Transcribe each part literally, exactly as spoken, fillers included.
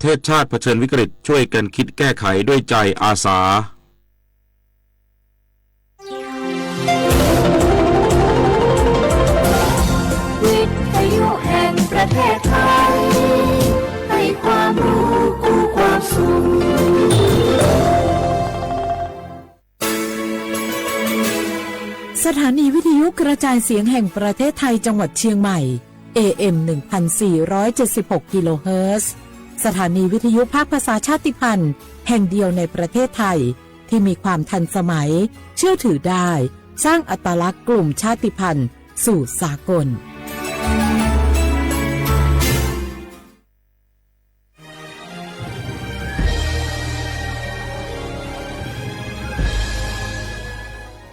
เทศชาติเผชิญวิกฤต ช่วยกันคิดแก้ไขด้วยใจอาสา วิทยุแห่งประเทศไทย ให้ความรู้คู่ความสุข สถานีวิทยุกระจายเสียงแห่งประเทศไทยจังหวัดเชียงใหม่ เอเอ็ม หนึ่งพันสี่ร้อยเจ็ดสิบหก กิโลเฮิรตซ์ สถานีวิทยุภาคภาษาชาติพันธุ์แห่งเดียวในประเทศไทย ที่มีความทันสมัย เชื่อถือได้ สร้างอัตลักษณ์กลุ่มชาติพันธุ์สู่สากล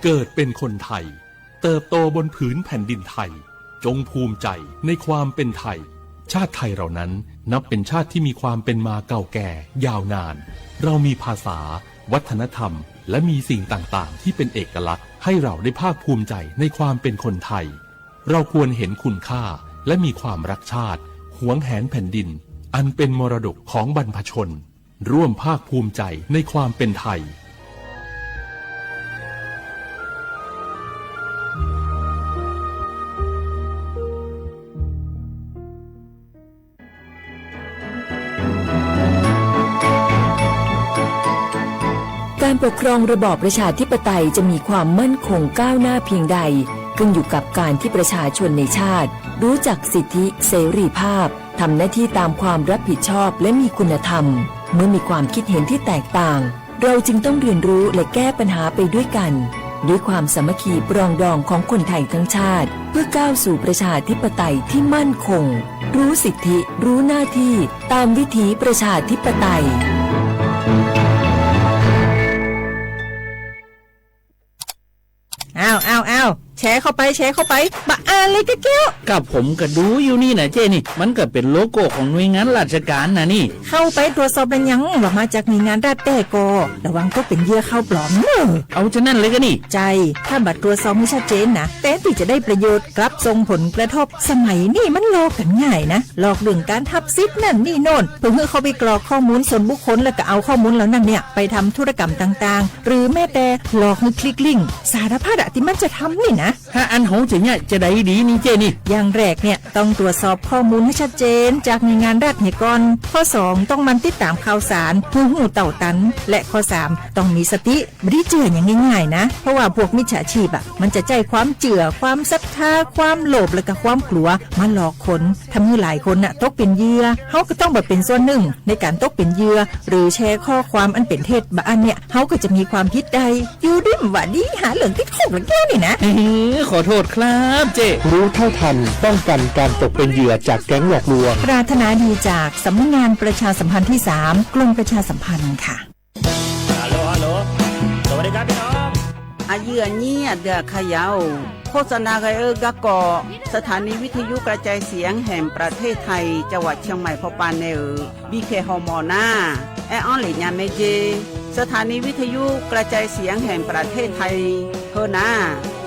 เกิดเป็นคนไทย เติบโตบนผืนแผ่นดินไทย จงภูมิใจในความเป็นไทย ชาติไทยเรานั้นนับเป็นชาติที่มีความเป็นมาเก่าแก่ยาวนาน เรามีภาษา วัฒนธรรม และมีสิ่งต่างๆ ที่เป็นเอกลักษณ์ ให้เราได้ภาคภูมิใจในความเป็นคนไทย เราควรเห็นคุณค่า และมีความรักชาติ หวงแหนแผ่นดิน อันเป็นมรดกของบรรพชน ร่วมภาคภูมิใจในความเป็นไทย การปกครองระบอบประชาธิปไตยจะมีความมั่นคงก้าวหน้าเพียงใด ขึ้นอยู่กับการที่ประชาชนในชาติ รู้จักสิทธิเสรีภาพ ทำหน้าที่ตามความรับผิดชอบและมีคุณธรรม เมื่อมีความคิดเห็นที่แตกต่าง เราจึงต้องเรียนรู้และแก้ปัญหาไปด้วยกัน ด้วยความสามัคคีปรองดองของคนไทยทั้งชาติ เพื่อก้าวสู่ประชาธิปไตยที่มั่นคง รู้สิทธิ รู้หน้าที่ ตามวิถีประชาธิปไตย อ้าว อ้าว อ้าว แชร์เข้าไป แชร์เข้าไป บะอ่านเลยกะแก้ว กับผมก็ดูอยู่นี่นะเจ้นี่ มันก็เป็นโลโก้ของหน่วยงานราชการนะนี่ เข้าไปตรวจสอบแล้วยัง ว่ามาจากหน่วยงานรัฐแต๊กอ ระวังตกเป็นเหยื่อข่าวปลอมเนอะ เอาจะนั่นเลยกะนี่ ใช่ ถ้าบ่ตรวจสอบให้ชัดเจนนะ แทนที่จะได้ประโยชน์ กลับส่งผลกระทบ สมัยนี้มันหลอกกันง่ายนะ หลอกเรื่องการหับสิทธิ์นั่นนี่โน่น เพื่อให้เข้าไปกรอกข้อมูลส่วนบุคคล แล้วก็เอาข้อมูลเหล่านั้นเนี่ย ไปทำธุรกรรมต่างๆ หรือแม้แต่หลอกให้คลิกลิงก์ สารพัดอะที่มันจะทำนี่นะ ถ้าอันโหจะเนี่ยจะได้ดีนี่เจ้นี่ อย่างแรกเนี่ย ต้องตรวจสอบข้อมูลให้ชัดเจนจากหน่วยงานรัฐเนี่ยก่อน ข้อสอง ต้องหมั่นติดตามข่าวสาร เพื่อฮู้เต้าตัน และข้อสาม ต้องมีสติ บ่ได้เจื่ออย่างง่ายๆนะ เพราะว่าพวกมิจฉาชีพอะ มันจะใช้ความเจื่อ ความศรัทธา ความโลภ และก็ความกลัว มาหลอกคน ทำให้หลายคนน่ะตกเป็นเหยื่อ เฮาก็ต้องแบบเป็นส่วนหนึ่งในการตกเป็นเหยื่อ หรือแชร์ข้อความอันเป็นเท็จ บะอันเนี่ย เฮาก็จะมีความผิดได้ อยู่ดีบ่าดี หาเรื่องติดคุกหรือแก้วนี่นะ เฮ้ย ขอโทษครับเจ้ รู้เท่าทัน ป้องกันการตกเป็นเหยื่อจากแก๊งหลอกลวง ปรารถนาดีจากสำนักงานประชาสัมพันธ์ที่สาม กรมประชาสัมพันธ์ค่ะ ฮัลโหล ฮัลโหล สวัสดีครับพี่น้อง Aqyuif aqnyir aqdui aqkar yaf-or, โฆษณา ghae-eu garkawv สถานีวิทยุกระจายเสียงแห่งประเทศไทย จังหวัดเชียงใหม่ pawpav nae-euq bikhaeq hawmawf nar, aer-anr lef nya mae jer. สถานีวิทยุกระจายเสียงแห่งประเทศไทย heu nar,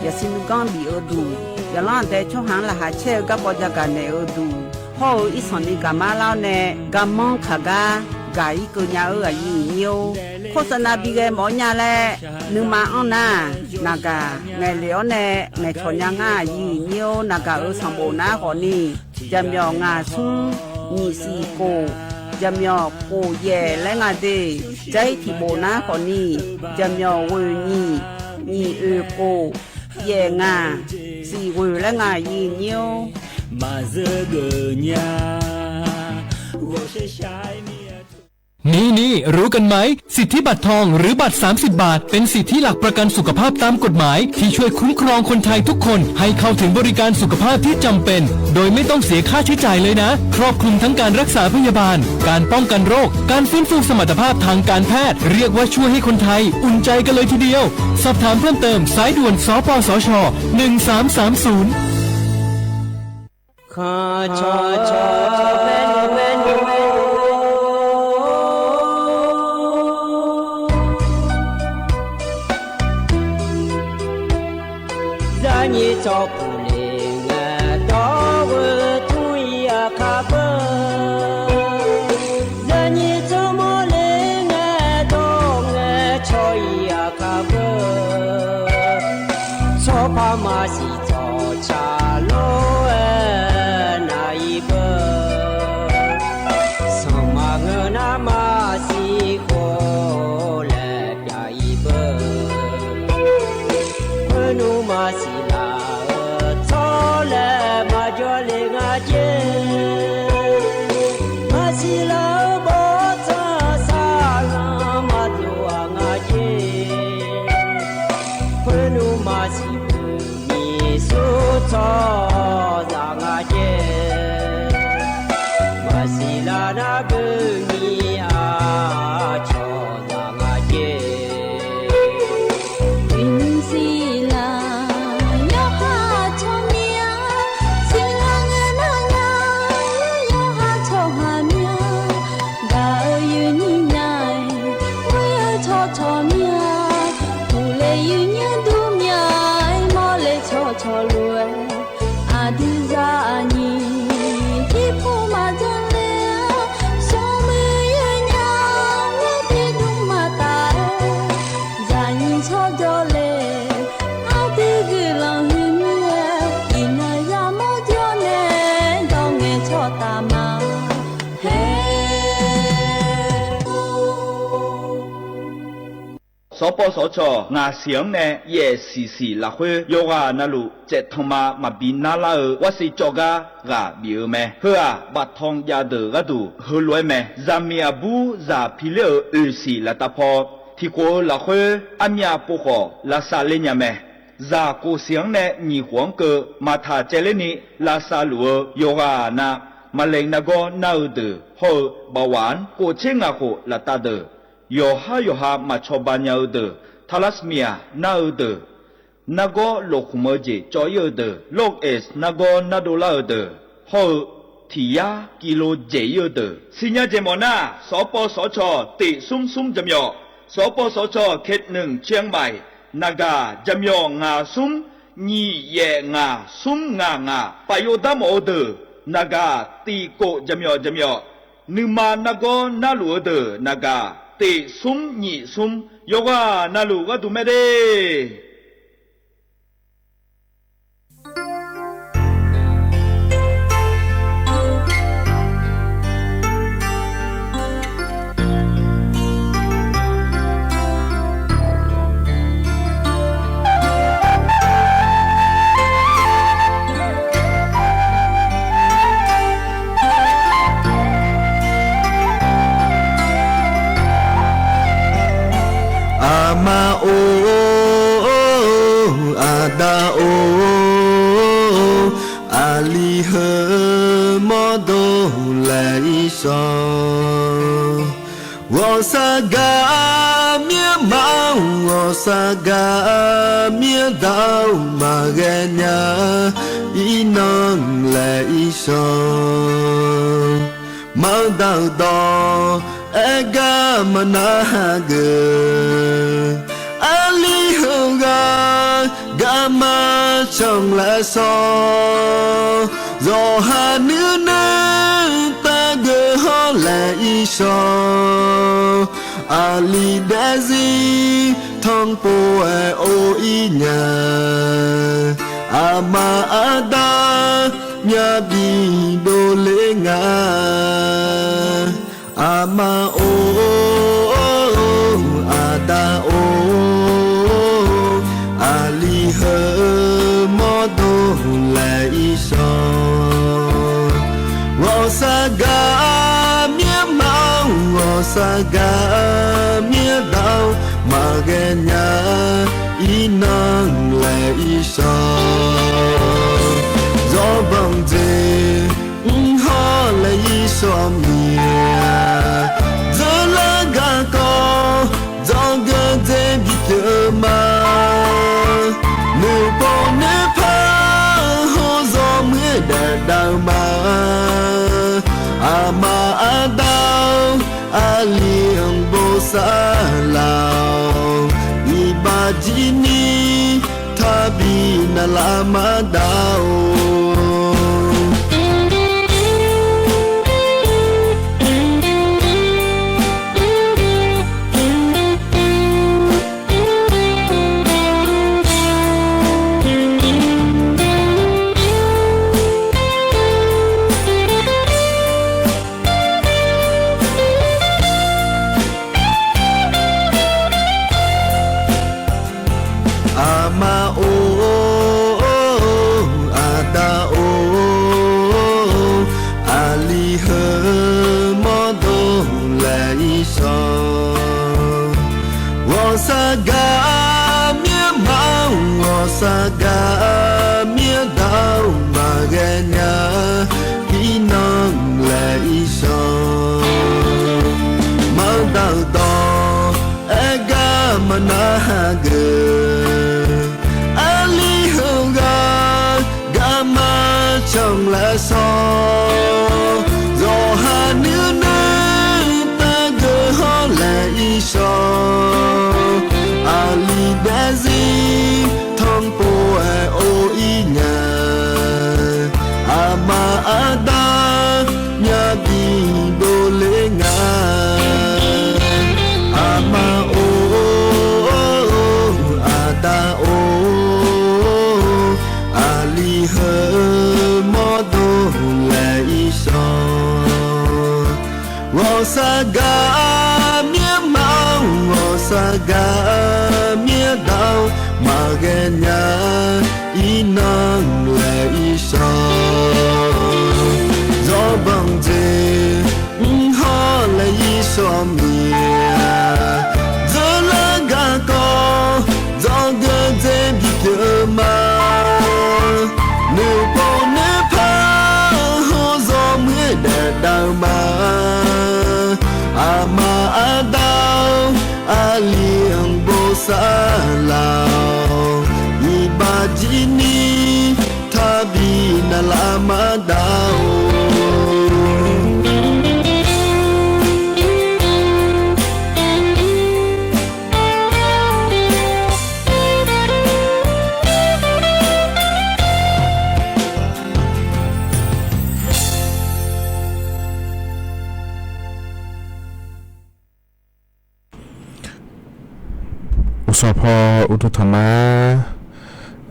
yaqsiq nuiganr bif-eu duq, yaqlanr aqdae tsawrhaq-anr laqkhaq caer-eu garkawv jagaq naeq-eu duq, hawr-eu irsanq ni gaqmar lar-awr nae, garmanr kaq gar gaq-ir keuv nya-eu aqyuif aqnyir-or, โฆษณา bi ghae mawf-awr nya laer, nuima anr nar, naqgaq ngaeqlef-awr nae ngaeqcawq nya ngar aqyuif aqnyir-or, naqgaq-euq sanqbof nar khawfni, jaqmyawf ngaq smr nyiq siq khof, jaqmyawf khof yaef laer nga de. Dzair tiq bof nar khawfni, jaqmyawf ghoeq nyiq, nyiq oeq khof, yaef ngaq, siq ghoeq laer nga aqyuif aqnyir-or. นี่ๆ รู้กันไหม สิทธิบัตรทองหรือบัตร สามสิบ บาท เป็นสิทธิหลักประกันสุขภาพตามกฎหมาย ที่ช่วยคุ้มครองคนไทยทุกคนให้เข้าถึงบริการสุขภาพที่จำเป็น โดยไม่ต้องเสียค่าใช้จ่ายเลยนะ ครอบคลุมทั้งการรักษาพยาบาล การป้องกันโรค การฟื้นฟูสมรรถภาพทางการแพทย์ เรียกว่าช่วยให้คนไทยอุ่นใจกันเลยทีเดียว สอบถามเพิ่มเติม สายด่วน สปสช หนึ่งสามสามศูนย์ khanqcawq cawq bae nymr bae nymr bae nymr, zaqnyiq tsawq puq le ngae dawr-eu tmr-ir aqkar beu, zaq Maqsiq tsawqtsaq lof-aer nar-iq beu, sanqma ngeur nar maqsiq khof laer pyav-iq beu. Khoernmr maqsiq laf-euq tsawrlaer maqjawr le nga jer. Maqsiq laf-euq bawrtsanq saqlanq maqtov-aq nga jer. Khoernmr maqsiq beu nyiq sur tsawrhaqzaq nga jer. Maqsiq laf nar beu nyiq-aq tsawrhaqzaq nga jer. Uiqnymr siqlaq yawqha tsawrmyanr, siqlaq ngae nar nya, yawqha tsawrhaq myanr. Gaq-eu yuifnyir nya-aer, ghoer-eu tsawrtsawq myanr, uqle yuifnyir dur myanr-aer, mawrle tsawrtsawq lof-aer, aqdui zaqnyiq tiqpov maqdzanr ler-a, smrmuiq yawnya, ghoer tiqdmr maqtaf-aer, zaqnyiq tsawrjawr le, aqdui guiqlanq huiqmir-aer, iqnan yamawr jawr nae, dawr ngae tsawrtaf ma. Haer. Sawrpawv sawrcawq ngaq siq-anr nae yaef siqsiq lafkhoer yawqghaq navluf tsaeftanq ma maqbi narlar-eu warsiq cawv gar ghaq bif-eu mae. Heu-aq, baftanq jav deuq gharduq heulof-aer mae. Zaqmiq aqbur zaq pi ler-euq oeqsiq laftav paw tiqkhof-eu lafkhoer armyav pov khawf lavsav ler nya mae. Zaq kof siq-anr nae nyiq khof-anr keuv maqtaq caevler ni lavsav luf-eu yawqghaq na, maqlaeq nargawr nar-eu deuq hawr-eu bawaf-anr kof tser ngaq khof laftav deuq, yawqhar yawqha maqcawba nya-eu deuq, taqlar smiq-aq nar-eu deuq, nargawr loqkhmq-eu jeq cawv-ir-eu deuq, lawr-eq nargawr nardov lar-eu deuq, hawr-eu tiq yar kilo dzaeq-ir-eu deuq, sirnya jeq mawf nar, sawrpawv sawrcawq tiq smr smr jaqmyawf, sawrpawv sawrcawq เคเบิลหนึ่งเชียงใหม่ naqgaq jaqmyawf ngaq smr nyiq yaef ngaq smr ngaq ngaq, paf yov dar mawf-eu deuq naqgaq tiq kof jaqmyawf jaqmyawf, nuima nargawr narluf-eu deuq naqgaq tiq smr nyiq smr, yawqghaq navluf gharduq mae de. Aqma-or, aqda-or, aqli heu mawrdo laeq-ir shawr. Ghawqshaq gaq-a mir-anr ma-awr, ghawqshaq gaq-a mir-anr daq-awr maqghae nya-a, irnan laeq-ir shawr. Manr daq-eu dawq aer gar maqnar hageuf, aqli heughaq garma canq laeq shawr. Zawqha nuir nuir taqgeuf hawr laeq-ir shawr. Aqli daefzir tanqpov-aer or-ir nya. Aqma aqda myavbi dovler nga. Aqma-or, aqda-or, aqli heu mawrdo laeq-ir shawr. Ghawqshaq gaq mir-anr ma-awr, ghawqshaq gaq mir-anr daq-awr maqghae nya-a, irnan laeq-ir shawr. Zawrbanq dzaeq mr hawr laeq-ir shawr mir-a. Dzeurlar garkawv dzawgeuf dzaeq bipyeuf ma. Noeqpov noeqpar hawr zawmuiq-aer daef dav-eu ma. Aqma aqda-or, aqli-anr bosav laf-awq. Iqbax jir ni taqbi navlaf maqdav-or. laer irshawq. Ghawqshaq gaq mirma-or, ghawqshaq gaq mirda-or, maqghae nya-ir nan laer irshawq. Maqdaq-euq dawq aer gar maqnar hageuf. Aqli heughaq garma canq laer shawr. Zawqha nuinui taqgeuf hawr laer irshawq. Aqli daefzir tanqpov-aer or-ir nya. Aqma aqda myavbi dovler nga. Aqma or, aqda or, aqli heu mawrdo laer irshawq. Ghawqshaq gaq mirma-or, ghawqshaq gaq mirda-or, maqghae nya-ir nan laer irshawq. Zawrbanq jeq mr hawr laer irshawq mir-a. Dzeurlar garkawv dzawgeuf dzer bipyeuf ma. Noeqpov noeqpar hawr zawmuiq-aer daef dav-eu ma. Aqma aqda-or, aqli-anr bosav laf-awq. Iqbax jir ni taqbi navlaf maqdav-or. Uqsawq paw uqduq tanqma,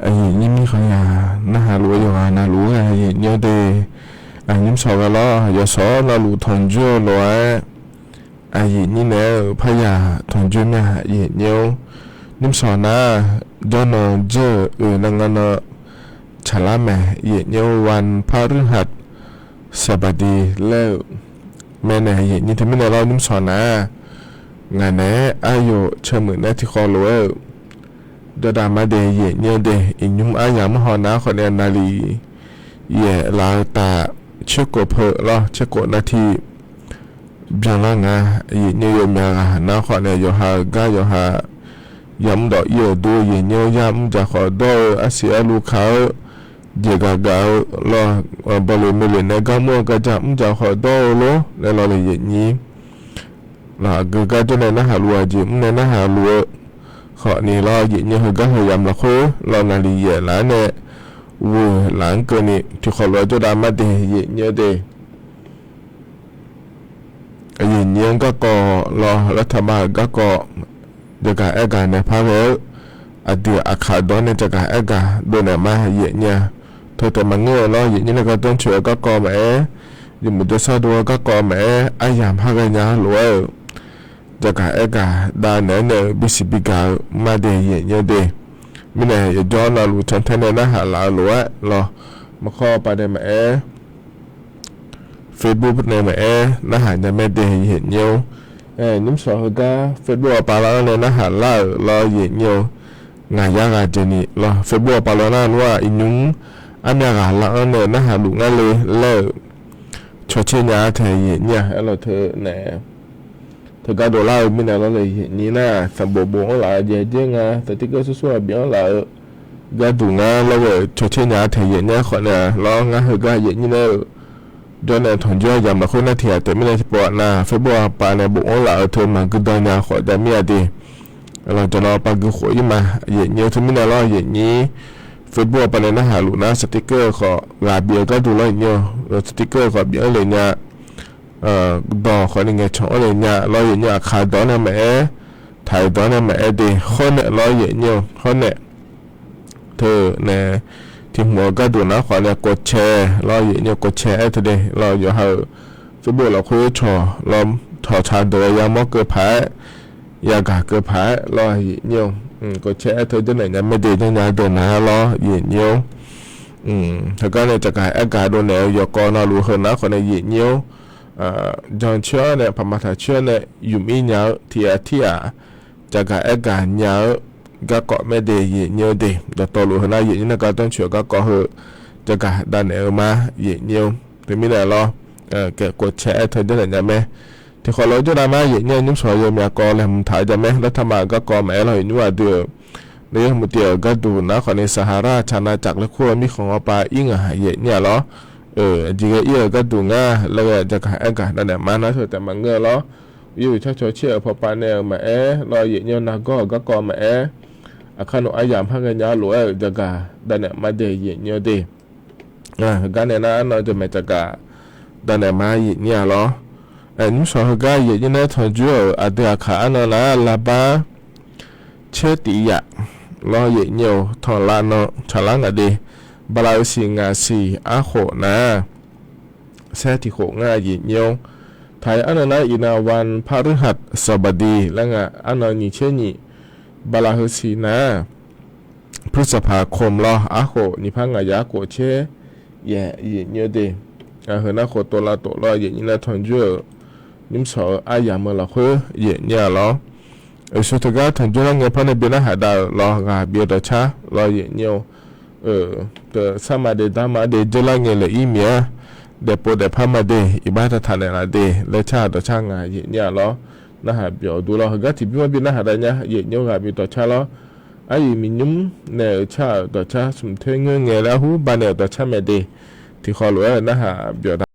aqyuif nyir mir khanqyaq narhaq luf-eu yawqghaq navluf-anr aqyuif nyir-awr de. Aqnyir mr sawq ghaq lawr, yawshawr navluf tanqjoer-eu lof-aer, aqyuif nyir naeq-aer-euq parya tanqjoer mir-a aqyuif nyir-or. Nymr sawq nar, jawrnan dzeur-euq oeq nan nga nan tsaqlar mae, aqyuif nyir-or, วันพฤหัสบดี laer-euq mae nae aqyuif nyir teumirnae lawr nymr sawq nar, ngaq naeq-aer aryawf ceumuiq naeq-aer tiqkhawv lof-aer-euq jawrdav mar de aqyuif nyir-or de. Iqnymr aryamq mr haw nar khawf nae naqliq yaef laf-eu taf tserkhof peu lawr tserkhof nar tiq byanlar nga. Aqyuif nyir-or, yawmyaq ghaq nar khawf nae yawqha-euq gar yawqha yamr dawf ir-euq dur aqyuif nyir-or, yamr dzaq khawf dawr-eu arsiq arluv kaq-eu jeq gaq gaq-eu lawr, bawleq meuleq nae gar mr-eu gar ja mr dzaq khawf dawr-eu lor laer lawr le aqyuif nyir. Lawr aqgeu gar jawr nae narhaq luf-eu aqjeq mr nae narhaq luf-eu khawf ni lawr aqyuif nyir heugar heu yamq lafkhoer lawr naqliq yaef laf-aer nae ghoeq laf-anr keuvni tiqkhawf lof-aer jawrdav mar de aqyuif nyir-or de. Aqyuif nyir-anr garkawv lawr laer taqma-euq garkawv jagaq aergaq nae par ghae-eu aqdui aqkaq dawq-anr nae jagaq aergaq dovnaeq ma aqyuif nyir-a. Teu taef maqngeur-eu lawr aqyuif nyir nae gardanr coeq-eu garkawv maqaer, yawmuiq jawrshar dov-eu garkawv maqaer, aryamq par ghae nya-eu lof-aer-euq jagaq aergaq dav naeq-aer nae-euq bisiq bigaq-eu mar de aqyuif nyir-or de. Mirnae yawjawr navluf cantae nae narhaq laf-eu lof-aer lawr, maqkhawr pav nae maqaer, Facebook nae maqaer narhaq nya mae de aqyuif nyir-or. Nymr sawq heugar Facebook aqpav lar-anr nae narhaq lar-euq lawr aqyuif nyir-or. Ngaq yar ghaq jeq ni lawr Facebook aqpav lar nar nmr-aq iqnymr armyav ghaq lar-anr nae narhaq luf ngar le laer-euq cawtser nya-ar taeq aqyuif nyir-a. Aerlawq teu nae teugar dovlar-eu mirnae lawr le aqyuif nyir nar, sanqbof bof-anr laf-eu jeq jaer nga, saqtirkeuv sursur-aq bif-anr laf-eu gharduq ngar lawr ghae-euq cawtser nya-ar taeq aqyuif nyir-a. Khawf nae lawr ngar heugar aqyuif nyir nae-euq jawr nae tanqjoer yamq lafkhoer nar tiq ghaq taef mirnae tiqpov-aq nav Facebook aqpav nae bofanr laf-eu teu maqgui dan nya khawf jav mir-a de. Lawq jaqlawr pav gui khof-ir ma aqyuif nyir-or. Teumirnae lawr aqyuif nyir Facebook aqpav nae narhaq luf nar saqtirkeuv khawf ghaq bif-eu gharduq lawr aqyuif nyir-or, saqtirkeuv khawf bif-anr le nya dawq khawf ni ngaeqcanq-anr le nya lawr aqyuif nyir-or. Aqkaq dawq-anr nae maqaer, taq-iq dawq-anr nae maqaer de hawr naeq lawr aqyuif nyir-or, hawr naeq teu nae tiq hmq-eu gharduq nar khawf nae กดแชร์ lawr aqyuif nyir-or, กดแชร์ aer teu de lawr yawqha-euq Facebook lafkhoer cawq lawr cawq tsaq deuq-eu yamawr keuv paq-aer yagaq keuv paq-aer lawr aqyuif nyir-or, กดแชร์ aer teu janrnaeq nya mae de janrnya deuq nar lawr aqyuif nyir-or. Heugar nae jaqgaq aergaq dovnaeq-eu yawqkawv navluf heu nar khawf nae aqyuif nyir-or. jancoer-awr nae paqma taq coer-awr nae yufmir nya-eu tiqghaq tirghaq jaqgaq aergaq nya-eu garkawv maerde yaeqnyir-eu de. Dawqtawvluf heunar yaeqnyir nar gar danrcoeq-eu garkawv heu jaqgaq davnaeq-eu ma yaeqnyir-eu. Teumirnae lawr, kaef khof cae-aer teujanr naeq nya mae. Tiqkhawf lof-aer jawrnav ma yaeqnyir-eu nymrshawq yawmyaq kawv laeqhmq taq-eu jamaer lartaq ma garkawv maqaer lawr yaeqnyir aqdui-euq. Naef yawmuiq tiv-euq gharduq nar khawfni Saqhaqlar caqnav caf laer kur-eu mirkhanq-anr pav ir ngaq yaeqnyir-a lawr. Aqjeq ghae ir-euq gharduq ngar laer ghae jaqgaq aergaq davnaeq ma nar teu taef maqngeur-eu lawr. Yawhuiq carcaw caer-euq pawpav nae-euq maqaer lawr yaeqnyir-eu nargawr-euq garkawv maqaer, aqkar nawq aryamq par ghaenya-a lof-aer-euq jaqgaq davnaeq ma de yaeqnyir-eu de. Heugar nae nar arnan jamaeq jaqgaq davnaeq ma yaeqnyir-a lawr. Nymrshawq heugar yaeqnyir nae tanqjoer-euq aqdui aqkaq arnan nar lavbar caer tif yaf lawr yaeqnyir-eu tanqlav nan tsaqlar ngaq de. Bala-eu siq ngaq siq arkhof nar saer tiqkhof ngar yaeqnyir-or. Taq-aer arnan nar iqnan วันพฤหัสบดี laer nga arnan nyiq caer nyiq bala heu siq nar พฤษภาคม lawr arkhof nyiq par ngaq yaf arkhof caer yaeqnyir-eu de. Heu nar khof tov lav tov lawr yaeqnyir nar tanqjoer-euq nymrshawq-eu aryamq-eu lafkhoer yaeqnyir-a lawr. Uqshoe teugar tanqjoer lar ngae par nae bi narhaq dav-euq lawr ghaq bif-eu dawqcar lawr yaeqnyir-eu. Sarma de darma de dzeurlar ngae laeq ir miq-aer daefpov daefpar ma de iqbax taqtaq naeqlaf de laer car dawqcar ngaq yaeqnyir-a lawr. Narhaq byawq dur lawr heugar tiqbymr-anr bi narhaq dav nya yaeqnyir-eu ghaq bif dawqcar lawr. Aryuif miqnymr nae-euq car-euq dawqcar smq ter ngeur ngae laer arhu banaeq-euq dawqcar mae de. Tiqkhawf lof-aer narhaq byawq da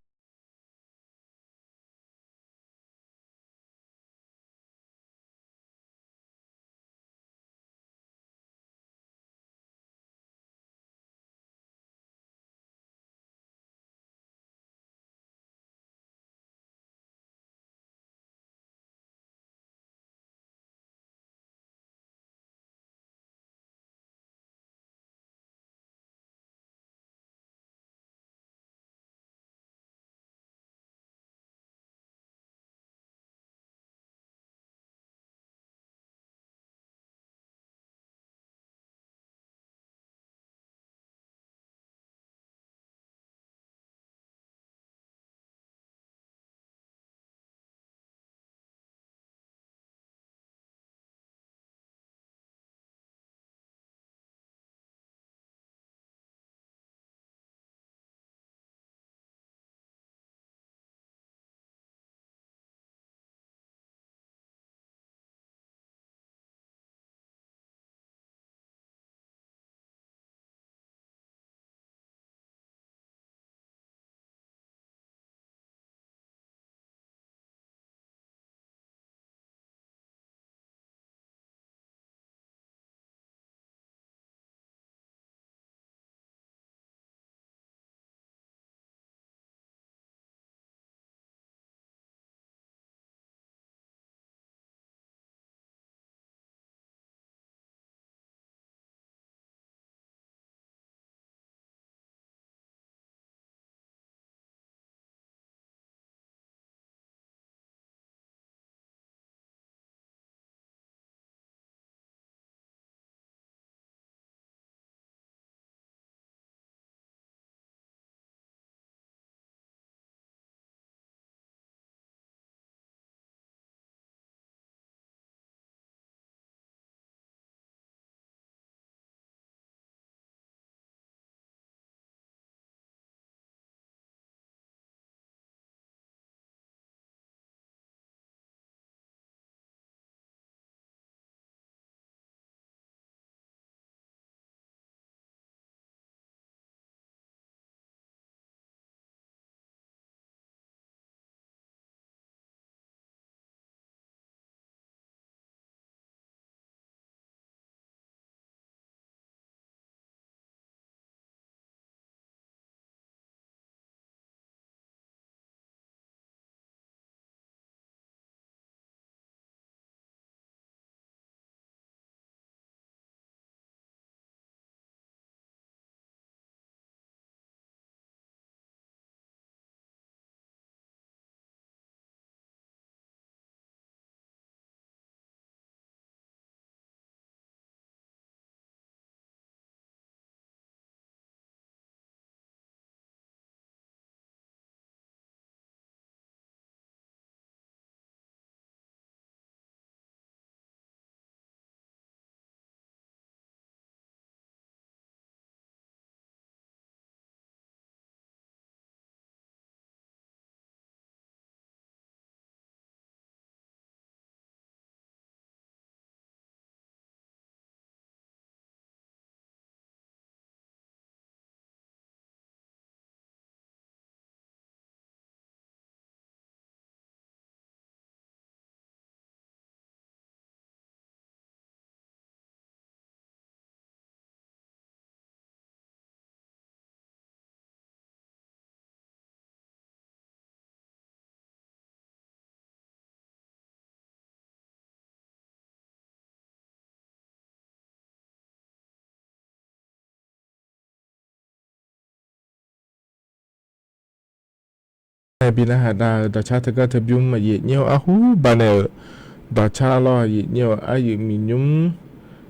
bi narhaq dav-euq dawqcar teugar teu bymr aqyuif nyir-awr arhu banaeq-euq dawqcar lawr, aqyuif nyir-awr aryuif miqnymr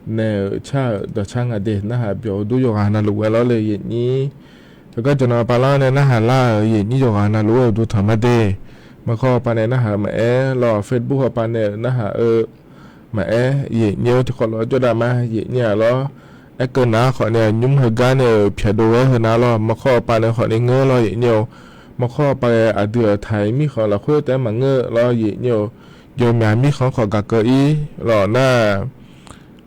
naeq-euq car-euq dawqcar nga de. Narhaq byawq-eu dur yawqghaq navluf-aer lawr le aqyuif nyir. Teugar jawqnan pavlar nae narhaq lar-euq aqyuif nyir yawqghaq navluf-aer uqduq tanq ma de. Maqkhawr pavnae narhaq-eu maqaer lawr, Facebook hawpav nae-euq narhaq-eu maqaer, aqyuif nyir-awr tiqkawv lof-aer jawrdav ma aqyuif nyir-aq lawr. Aerkeuv nar khawfni aqnymr heugar nae-euq pyaq dov-aer heu nar lawr, maqkhawr pavnae khawfni ngeur lawr aqyuif nyir-awr. Maqkhawr pavghae aqdui-euq taq-iq mirkhanq lafkhoer taef-aer maqngeur lawr aqyuif nyir-awr. Yawmyaq mirkhanq khawf gaq keuv-ir lawr nar,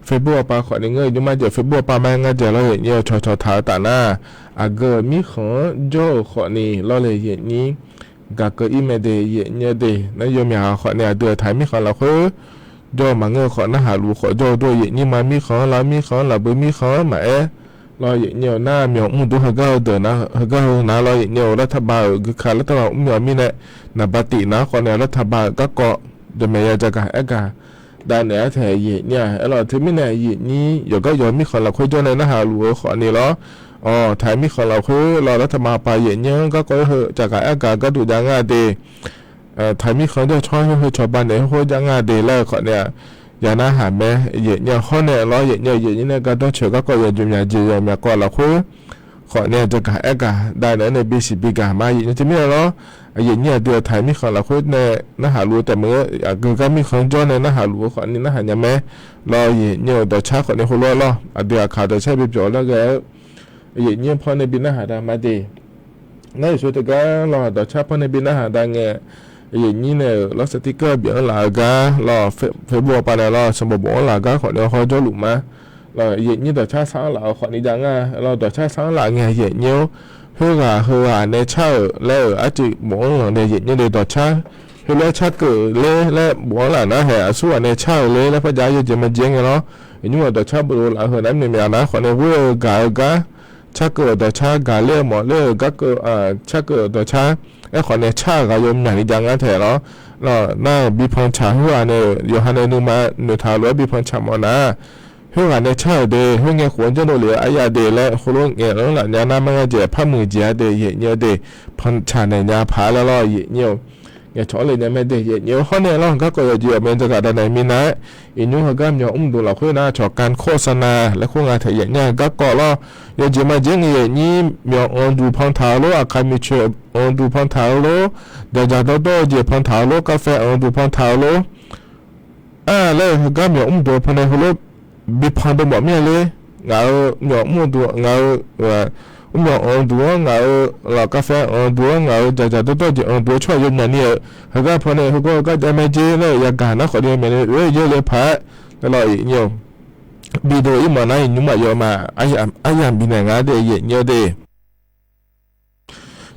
Facebook hawpav khawfni ngeur, nymrma jeq Facebook hawpav ma ngar jeq lawr aqyuif nyir-awr. Cawqcawq taq-eu taf nar, aqgeu-euq mirkhanq-anr jawr-euq khawfni lawr le aqyuif nyir. Gaq keuv-ir mae de aqyuif nyir-awr de. Nar yawmyaq khawfni aqdui-euq taq-iq mirkhanq lafkhoer jawr-eu maqngeur-eu khawf, narhaq luf khawf jawr-eu dur aqyuif nyir ma. Mirkhanq-anr lar mirkhanq-anr lafbui mirkhanq-anr maqaer lawr aqyuif nyir-awr. Nar myawq mrdur heugar-eu deuq nar, heugar heu nar lawr aqyuif nyir-awr. Lar taqba-euq guikaq lar taqba mrmyawq mirnae naqba tif nar khawfni lar taqba-euq garkawv dawqmaeq ya jagaq aergaq dav naeq-aer taeq aqyuif nyir-aq. Aerlawr teumirnae aqyuif nyir yawqgar yawq mirkhanq lafkhoer jawr nae narhaq luf-eu khawfni lawr, taq-iq mirkhanq lafkhoer lawr lar taqba paq aqyuif nyir-anr garkawv-aer heu jagaq aergaq gharduq jav ngar de. Taq-iq mirkhanq jawr-eu tsawrhaq heu cawba naeq-aer khoer jav ngar de laer-eu khawfni-aq, ya narhaq mae aqyuif nyir-awr. Hawr nae lawr aqyuif nyir-awr, aqyuif nyir nae gardanr caeq-eu garkawv yawqjeq myaq jeq yawqmyaq kawv lafkhoer khawfni jagaq aergaq dav naeq-aer nae bisiq biga ma aqyuif nyir. Teumirnae lawr, aqyuif nyir aqdui-euq taq-iq mirkhanq lafkhoer nae narhaq luf-eu taef maqngeur, aqgeu gar mirkhanq jawr nae narhaq luf-eu khawfni narhaq nya mae lawr aqyuif nyir-euq. Dawqcar khawfni heulof-aer lawr, aqdui aqkaq dawqcar bi byawq lar ghae-eu aqyuif nyir panr nae bi narhaq dav ma de. Nar yawqsur teugar lawr dawqcar panr nae bi narhaq dav ngae, aqyuif nyir nae-euq lawr sticker bif-anr laf-eu gar lawr, Facebook hawpav nae lawr sanqbof bof-anr laf-eu gar khawfni haw jawrluf ma. Lawr aqyuif nyir dawqcar sar-anr laf-eu khawfni jav ngar lawr, dawqcar sar-anr laf ngae aqyuif nyir-awr. Khoerghaq heughaq nae car-euq laer-euq arcuiv bof-anr lanq nae aqyuif nyir nae dawqcar heulof-aer car keuv ler laer bof-anr laf nar haeq aqsurghaq nae car-euq ler laer par jav yawjeq majeq ngae lawr. Aqnymr-euq dawqcar bof-eu laf-eu heu nar myav myavnav khawfni ghoer-eu gaq-eu gar, car keuv-euq dawqcar gaq ler-eu mawf ler-euq gar keuv, car keuv-euq dawqcar aerkhawf nae car-euq ghaq yawmyaq ni jav ngar taeq lawr. Nar-euq bi pantsaq khoerghaq nae-euq yawqha nae nuima noeqtaq lof-aer bi pantsaq mawf nar, khoerghaq nae car-euq de, khoerngae khof-anr janrdov lef-eu aryav de laer heulof ngaeq-anr laf nya nar mar ngar jeq par muiq jeq-a de aqyuif nyir-awr de. Pantsaq naeq nya paq-aer laer lawr aqyuif nyir-awr. Ngaeqcawq-anr le nya mae de aqyuif nyir-awr. Hawr nae lawr garkawv yawqjeq yawqmae jagaq dav naeq minav-aer, iqnymr heugar myawq mr duq lafkhoer nar cawq kan khorsana laer khoer nga taeq aqyuif nyir-aq garkawv lawr. Yawjeq majeq ngae aqyuif nyir myawq anr duq pantaq-eu lor, aqkaq miqcoeq anr duq pantaq-eu lor, dzaqdzaq dawrdawr-eu jeq pantaq-eu lor, kafhae anr duq pantaq-eu lor. Ar laer-eu heugar myawq mr duq-eu pawnae heulof bi pan dov mawf mir-a ler. Ngaq-euq myawq mr duq ngaq-euq, mr myawq anr duq-anr ngaq-euq, lawq kafhae anr duq-anr ngaq-euq, dzaqdzaq dawrdawr jeq anr duq-eu tsawrhaq yawmyaq ni-euq heugar pawnae heugar heugar jav mae jer laer-euq yagaq nar khawfni maeqnaeq oer yaer le paq-aer laer lawr aqyuif nyir-awr. Bidov ir mawf nar iqnymr maqyawf ma. Aryamq bifnaeq nga de aqyuif nyir-awr de.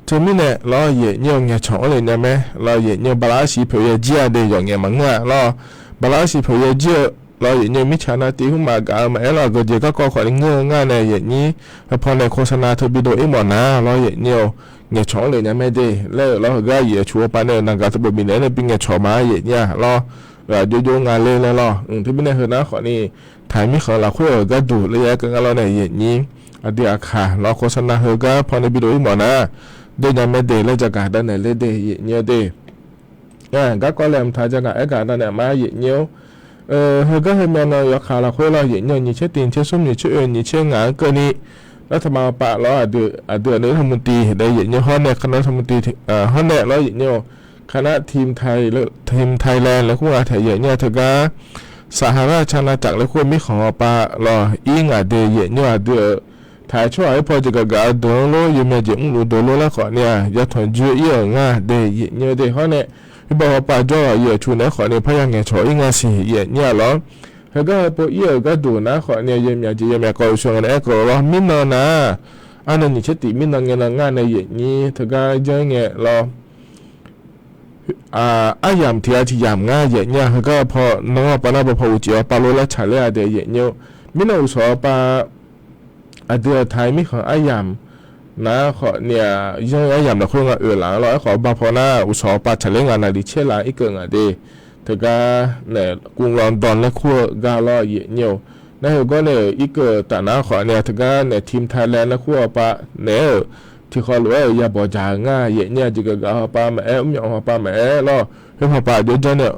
Teumirnae lawr aqyuif nyir-awr ngaeqcawq-anr le nya mae lawr aqyuif nyir-awr. Bala arsiq poeq yaer jir-a de yawf ngaeq maqngeur-a lawr. Bala arsiq poeq yaer jir-eu lawr aqyuif nyir-awr. Mirtsaq nar tiv hmq maqgaq-eu maqaer lawr, aqgeu jeq garkawv khawfni ngeur-eu ngar nae aqyuif nyir. Heu pawnae khorsana teu bidov ir mawf nar lawr aqyuif nyir-awr. Ngaeqcawq-anr le nya mae de laer-euq lawr heugar aqyuif aqtsu-eu paq nae-euq naqgaq teu bof bifnaeq-aer nae bi ngaeqcawq ma aqyuif nyir-aq lawr. Aqjox jox nga ler laer lawr. Teumirnae heu nar khawfni taq-iq mirkhanq lafkhoer-euq gharduq le yaer keuv nga lawr nae aqyuif nyir. Aqdui aqkaq lawr khorsana heugar pawnae bidov ir mawf nar, de nya mae de laer jagaq dav naeq ler de aqyuif nyir-awr de. Garkawv laeqhmq taq jagaq aergaq dav naeq ma aqyuif nyir-awr. Heugar heumyav nan yawkaq lafkhoer lawr aqyuif nyir-awr, nyiq tser tiq, nyiq tser smr, nyiq tser oe, nyiq tser ngaq-anr keuvni, lar taqma pav lawr aqdui aqdui aqnui lar taqmuiq tiv daef aqyuif nyir-awr. Hawr nae kanav taqmuiq tiv, hawr nae lawr aqyuif nyir-awr. Kanav team Thailand laer kur nga taeq aqyuif nyir-awr. Teugar Saqhaqlar caqnav caf laer kur-eu mirkhanq-awr pav lawr ir ngaq de aqyuif nyir-awr. Aqdui-euq taq-aer tsawrhaq-aer paw jeq gaq gaq-eu deuq-anr lor, yawmyav jeq mrluf deuq lor laer khawfni-aq, yataq joer ir-euq nga de aqyuif nyir-awr de. Hawr nae, irbawr hawpav jawr-eu aqyuif aqtsu naeq-aer khawfni parya ngaeqcawq ir nga siq aqyuif nyir-aq lawr. Heugar heupov ir-euq gharduq nar khawfni yawmyav jeq yawmyav kawv-eu shawr nga nae aerkeuv lawr mirnan nar, arnan nyiq tser tiq mirnan ngae nan ngar nae aqyuif nyir teugar janr ngae lawr. Aryamq tiq ghaq tiq yamq ngar aqyuif nyir-aq. Heugar paw nan-anr pav nar paw paw uqcif-awr pav lor laer tsaqler-a de aqyuif nyir-awr. Mirnan uqshawq-awr pav aqdui-euq taq-iq mirkhanq aryamq nar khawfni-aq, yanr aryamq lafkhoer nga oeq laf-anr lawr. Aerkhawf bav paw nar uqshawq-awr pav tsaqler nga naqliq caer laf-anr irkeuv nga de. Teugar nae กรุงลอนดอน laer kur-eu gar lawr aqyuif nyir-awr. Nar heugawr nae-euq irkeuv taf nar khawfni-aq, teugar nae team Thailand laer kur-awr pav naeq-aer-euq tiqkhawf lof-aer-euq yabawq dzaq-euq nga. Yaeqnyir aqjeq gaqgaq hawpav maqaer, mrmyawf hawpav maqaer lawr, khoer hawpav jawrjanr nae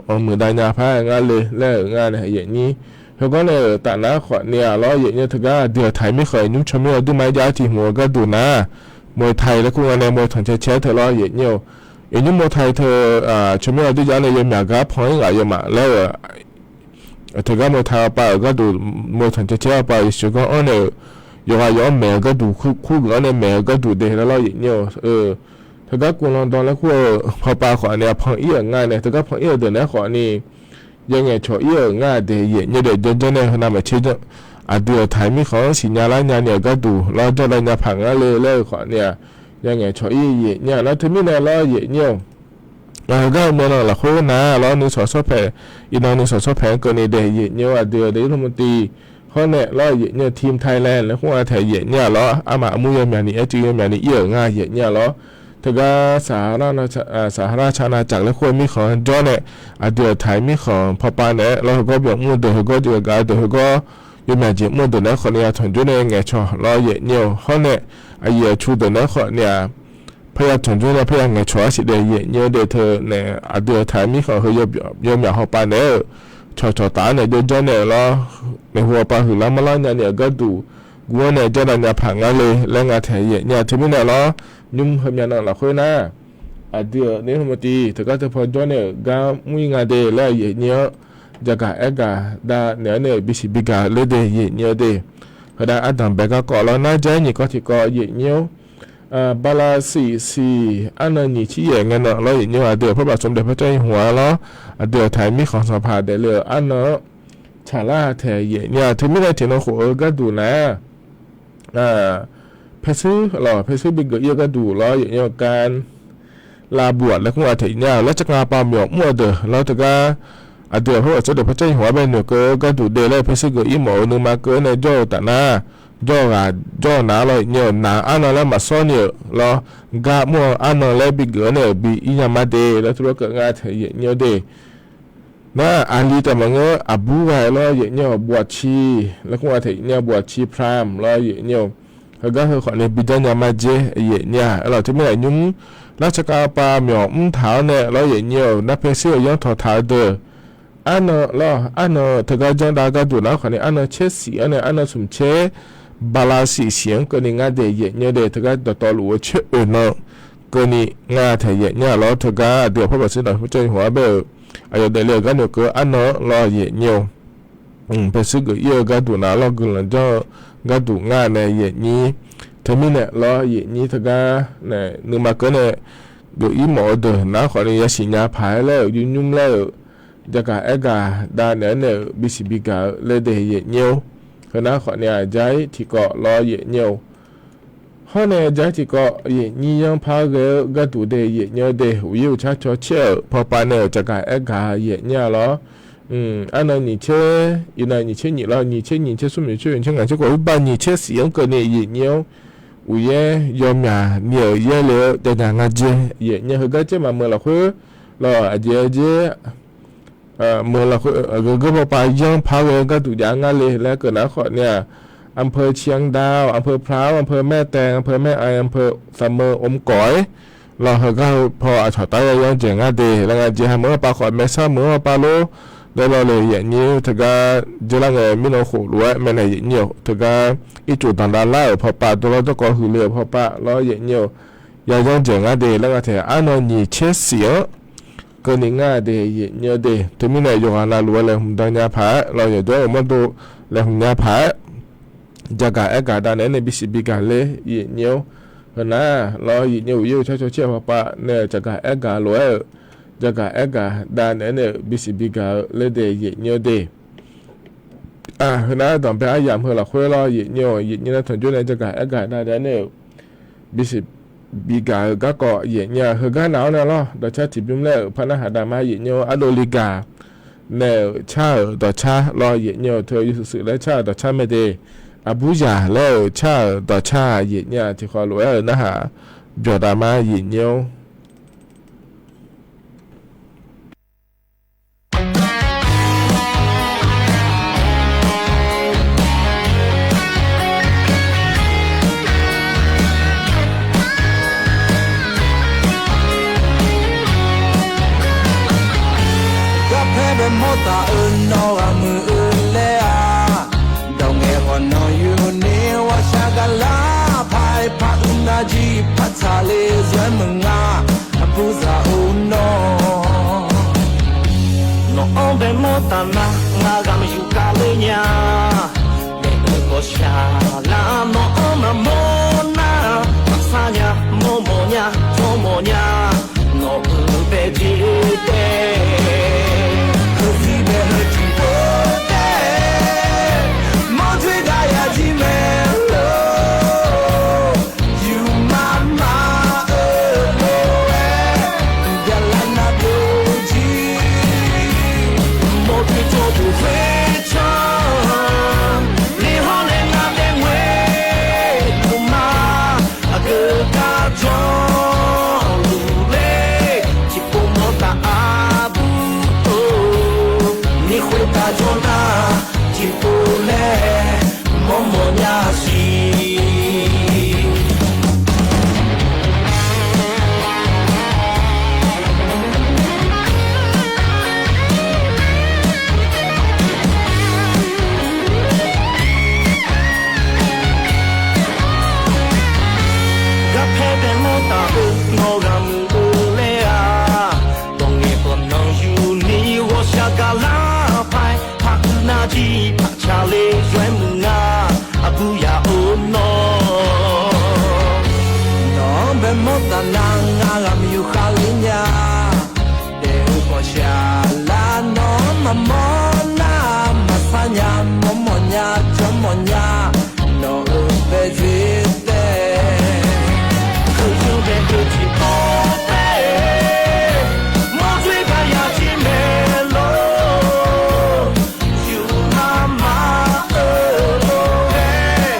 anq muiqdav nya par-aer ngar le laer-euq nga nae yaeqnyir. Heugar nae-euq tafnar khawfni-aq lawr, yaeqnyir teugar aqdui-euq taiq mirkhanq iqnymr tsawrmyanr aqduimaf-aer jar tiq hmq-eu gharduq nar, moe taiq laer kur nga nae moe tanq cae cae-aer teu lawr yaeqnyir-eu. Iqnymr moe taiq teu tsawrmyanr aqdui jav nae yawmyaq gar pan-ir ghaq yawmaf laer-euq teugar moe taiq hawpav-euq gharduq, moe tanq cae cae hawpav-euq yawshuif ganr-anr nae-euq, yawqghaq yawq-anr maeq-eu gharduq, kur geuf-anr nae maeq-eu gharduq de laer lawr yaeqnyir-eu. Teugar kuvlan dan laer kur-eu hawpav khawfni-aq pan-ir-euq nga nae, teugar pan-ir-euq deuq naeq-aer khawfni yangaeq cawq-ir-euq nga de yaeqnyir daef jawrjanr nae heunav maqtser jan. Aqdui-euq taiq mirkhanq-anr siqnya lar nyani-euq gharduq lawr jawrdav nya paq ngar le laer-euq khawfni-aq, yangaeq cawq-ir yaeqnyir-aq nar teumirnae lawr yaeqnyir-eu. Heugar heu mawrnan lafkhoer nar lawr nuisawq shawr paeq, iqnan nuisawq shawr paeq-anr keuvni daef yaeqnyir-eu aqdui-euq daef irhmr maqtiv. Hawr nae lawr yaeqnyir-eu Team Thailand laer khar-a taeq yaeqnyir-aq lawr, armaf armur yawmyaq ni aer cuiv yawmyaq ni ir-euq nga yaeqnyir-aq lawr. Teugar Saqhaqlar caqnav caq laer khar-eu mirkhanq jawr nae, aqdui-euq taiq mirkhanq pawpav naeq-aer lawr heugawr byawq mr-eu deuq, heugawr jeq gaq-eu deuq, heugawr yawmyaq jeq mr-eu deuq naeq-aer khawfni ya tanq jawr nae ngaeqcawq lawr yaeqnyir-eu. Hawr nae aqyuif aqtsu deuq naeq-aer khawfni-aq, parya tanq jawr nae parya ngaeqcawq-ar siq daef yaeqnyir-eu de teu nae, aqdui-euq taiq mirkhanq heu yawmyaq hawpav naeq-aer-euq cawqcawq taf-anr nae jawrjanr nae lawr, maeqhu hawpav huiqlar manrlar nyani-euq gharduq, guv-anr nae jawrdav nya paq ngar le laer nga taeq yaeqnyir-aq teumirnae lawr, nymr heumyav nan lafkhoer nar, aqdui-euq nae hmq maqtiv teugar teupaw jawr nae-euq gar mr-ir nga de laer yaeqnyir-anr jagaq aergaq dav naeq-aer nae-euq bisiq bigaq-eu ler de yaeqnyir-eu de. Heudav ardanq bae garkawv lawr nar jaer nyiq kawv tiqkawv yaeqnyir-or, bala siq siq arnan nyiq tser yaef ngae nan lawr yaeqnyir-eu aqdui-euq parbaq smr daef par car-ir hmq-a lawr, aqdui-euq taiq mirkhanq sanqpaq daefle-euq arnan-anr tsaqlar-a taeq yaeqnyir-aq teumirnae tiqnan khof-eu gharduq nar-aq, paershuir lawq, paershuir bigeuf ir-eu gharduq lawr yaeqnyir-eu gar lavbuq-aq laer kur-a taeq yaeqnyir-aq, larcar kar pav myawq mr-eu deuq lawr teugar aqdui-euq parbaq smr daef par car-ir hmq-a bae noeqkeuv-eu gharduq de laer paershuir geuf ir mawf-eu nuima keuv-anr nae jawr-eu taf nar, jawr-eu ghaq jawr-eu nar lawr yaeqnyir-eu nar arnan laer maqsawr ni-euq lawr, gar mr-eu arnan laer bigeuf-anr nae-euq bi ir nya ma de laer tuvlar keuv nga taeq yaeqnyir-eu de. Nar aqli taef maqngeur aqbur ghae lawr yaeqnyir-eu bof aqci laer kur-a taeq yaeqnyir-eu bof aqci pram lawr yaeqnyir-eu. Heugar heu khawfni bidanr nya ma jer yaeqnyir-aq, aerlawq teumirnae nymr larcar kar pav myawq mr taq-awr nae lawr yaeqnyir-euq nar paershuir-euq yanr tawq taq-eu deuq arnan lawr arnan teugar janr dav gharduq nar khawfni arnan caer siq-anr nae arnan smq caer bala siq siq-anr keuvni ngar de yaeqnyir de teugar dawqtawvluf-eu caer oeq nan keuvni nga taeq yaeqnyir-aq lawr teugar aqdui-euq parbaq smr daef par car-ir hmq-a bae-euq aqyawf daefle-euq gar noeqkeuv arnan-anr lawr yaeqnyir-eu. Paershuir geuf ir-eu gharduq nar lawr guiqlanq janr-eu gharduq ngar nae yaeqnyir. Teumirnae lawr yaeqnyir teugar nae nuima keuv nae geuf ir mawf-eu deuq nar khawfni yasiq nya paq-aer laer-euq yur nymr laer-euq jagaq aergaq dav naeq-aer nae-euq bisiq bigaq-eu laer de yaeqnyir-or. Heunar khawfni-aq jar-ir tiqkawv lawr yaeqnyir-eu. Hawr nae jar-ir tiqkawv yaeqnyir yanr par ghae-eu gharduq de yaeqnyir-eu de uqyaer uqcar caw caer-euq pawpav nae-euq jagaq aergaq yaeqnyir-a lawr. Arnan nyiq caer, iqnan nyiq caer nyiq lawr, nyiq caer nyiq, caer smr, nyiq caer oeq, nyiq caer ngaq, caer kawv, uqbar nyiq caer siq-anr keuvni yaeqnyir-or. Uqyaer yawmyaq ni-euq yaerle-eu javnyaq nga jer yaeqnyir heugar caer maqmeuq lafkhoer lawr aqjeq-aer jer meuq lafkhoer aqgeu geur pawpav yanr par ghae-eu gharduq jav ngar le laer keuv nar khawfni-aq, อำเภอเชียงดาว, อำเภอพร้าว, อำเภอแม่แตง, อำเภอแม่อาย, อำเภอสามเมอ อมก๋อย lawr heugar heu paw aqcawq tar ya yanr dzaeq ngar de laer nga jeq ha meuq-anr pav khawf maersar meuq-anr pav lor. Laer lawr le yaeqnyir teugar dzeurlar ngae mirnan khof lof-aer maeqnaeq yaeqnyir-euq teugar ircuf danqdav lar-euq pawpav dawrlawr dawrkawv huiq le-euq pawpav lawr yaeqnyir-eu ya yanr dzaeq ngar de laer nga taeq arnan nyiq caer siq-anr keuvni ngar de yaeqnyir-eu de. Teumirnae yawqghaq navluf-aer laeqhmq dan nya paq-aer lawr yawqjawr-euq mawrdo laeqhmq nya paq-aer jagaq aergaq dav naeq-aer nae bisiq bigaq ler yaeqnyir-or. Heunar lawr yaeqnyir uqyaer uqcar caw caer-eu pawpav nae-euq jagaq aergaq lof-aer-euq jagaq aergaq dav naeq-aer nae-euq bisiq bigaq-eu laer de yaeqnyir-eu de. Heunar danqbae aryamq heu lafkhoer lawr yaeqnyir-eu yaeqnyir nar tanqjor nae jagaq aergaq dav naeq-aer nae-euq bisiq bigaq-eu garkawv yaeqnyir-a. Heugar nav-awr nae lawr dawqcar tiqbymr laer-euq par narhaq dav ma yaeqnyir-eu ardovle gaq nae-euq car-euq dawqcar lawr yaeqnyir-eu teu yawshuif shuif laer car-euq dawqcar mae de. Aqburzaq laer-euq car-euq dawqcar-aq yaeqnyir-a tiqkhawf lof-aer-euq narhaq byawq dav ma yaeqnyir-or. Garpaer bae mawr taf-eu nawr ghaq muiq-eu laer-aq, dawq ngaeq khawf nanq yuni ghawqshaq gaqlar paq-aer par uiv nar jir par tsaqle zaer muiq nga, aqbur zaq-or nawr. Nawq-anr bae mawr taf nar ngar ghaq muiq yuf kar ler nya. Daef-eu ghawqshaq lar nawq-anr maqmawr nar, maqsar nya, mawrmawf nya, jawrmawf nya, nawq-euq bae jeq tae. Heuzir bae heu tiqpov tae, mawrdoer gaq yaq jir mae lor. Yufmaf maf-eu lof-aer, byaqlav nav byovjir. Mawrdoer jawrduq khoertsanr, lef hawr nae ngar daef ngoer luf ma. Aqgeu gar jawrluf ler, tiqpov mawr taf aqbur-or. Ni khoertav jawr nar, tiqpov laer mawrmawf nya siq. Garpaer bae mawr taf-eu nawr ghaq muiq-eu laer-aq, dawq ngaeq khawf nanq yuf ni ghawqshaq gaqlar paq-aer par uiv nar jir par tsaqle zaer muiq nga, aqbur yaq-or nawr. Nawq-anr bae mawr taf nar ngar ghaq muiq yuf kar ler nya. Daef-eu ghawqshaq lar nawq-anr maqmawr nar, maqsar nya, mawrmawf nya, jawrmawf nya, nawq-euq bae jeq tae. Heuzir bae heu tiqpov tae, mawrdoer gaq yaq jir mae lor. Yufmaf maf-eu lof-aer,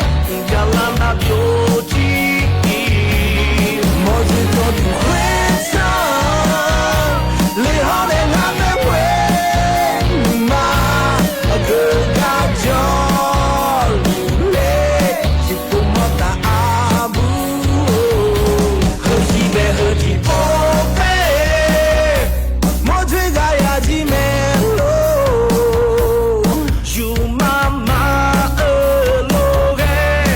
byaqlav nav byovjir. Mawrdoer jawrduq khoertsanr, lef hawr nae ngar daef ngoer luf ma. Aqgeu gar jawrluf ler, tiqpov mawr taf aqbur-or. Heuzir bae heu tiqpov tae, mawrdoer gaq yaq jir mae lor. Yufmaf maf-eu lof-aer,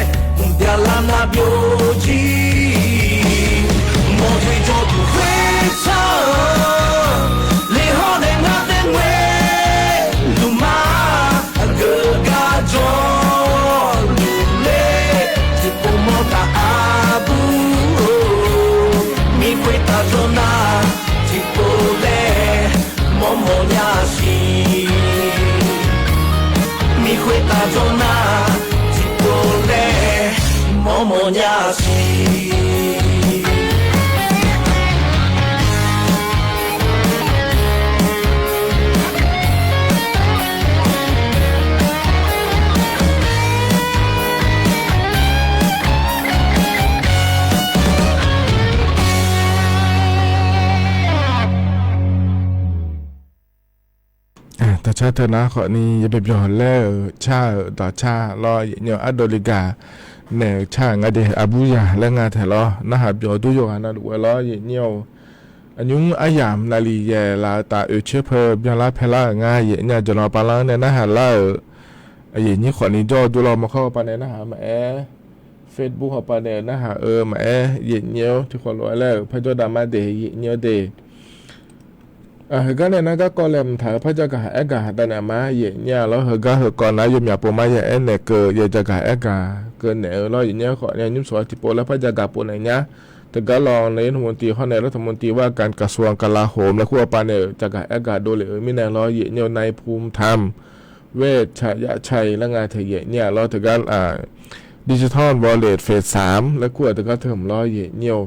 byaqlav nav byovjir. Mawrdoer jawrduq khoertsanr, lef hawr nae ngar daef ngoer luf ma. Aqgeu gar jawrluf ler, tiqpov mawr taf aqbur-or. Mir khoertav jawr nar, tiqpov laer mawrmawf nya siq. Mir khoertav jawr nar, tiqpov laer mawrmawf nya siq. Taqcar teu nar khawfni yabyaq byawq laer-euq car-euq dawqcar lawr, yaefnyir-eu ardov li gaq naeq-euq car-euq nga de, aqbur yaq laer nga taeq lawr. Narhaq byawq dur yawqghaq navluf ghae lawr, yaefnyir-eu aqnymr aryamq navlif yaeq laf-eu taf oeq coer peu byanlar paelar-euq nga, yaefnyir-a jawqlawq pavlar-anr nae narhaq lar-euq yaefnyir khawfni jawr-eu dur lawr, maqkawr hawpar nae narhaq maqaer, Facebook hawpar nae narhaq-eu maqaer, yaefnyir-awr tiqkhawf lof-aer laer-euq parjawr dav mar de, yaefnyir-awr de. Heugar nae nar garkawv laeqhmq taq-euq par jagaq aergaq dav naeq ma, yaefnyir-a lawr. Heugar heukawv nar yawmyaq pov mar ya aernaeq keuv ya jagaq aergaq keuv naeq-eu lawr, yaefnyir khawfni nymr soq-a tiqpov laer par jagaq pov naeq nya. Teugar lawq nae yawr taqmq tiv hawr nae lawr taqmq tiv ว่าการกระทรวงกลาโหม laer kur hawpar nae-euq jagaq aergaq dovlef-eu mirnae lawr, yaefnyir-eu นายภูมิธรรม เวชยชัย laer nga taeq yaefnyir-a lawr. Teugar digital wallet phase สาม laer kur-aq teugar teu hmq lawr, yaefnyir-eu.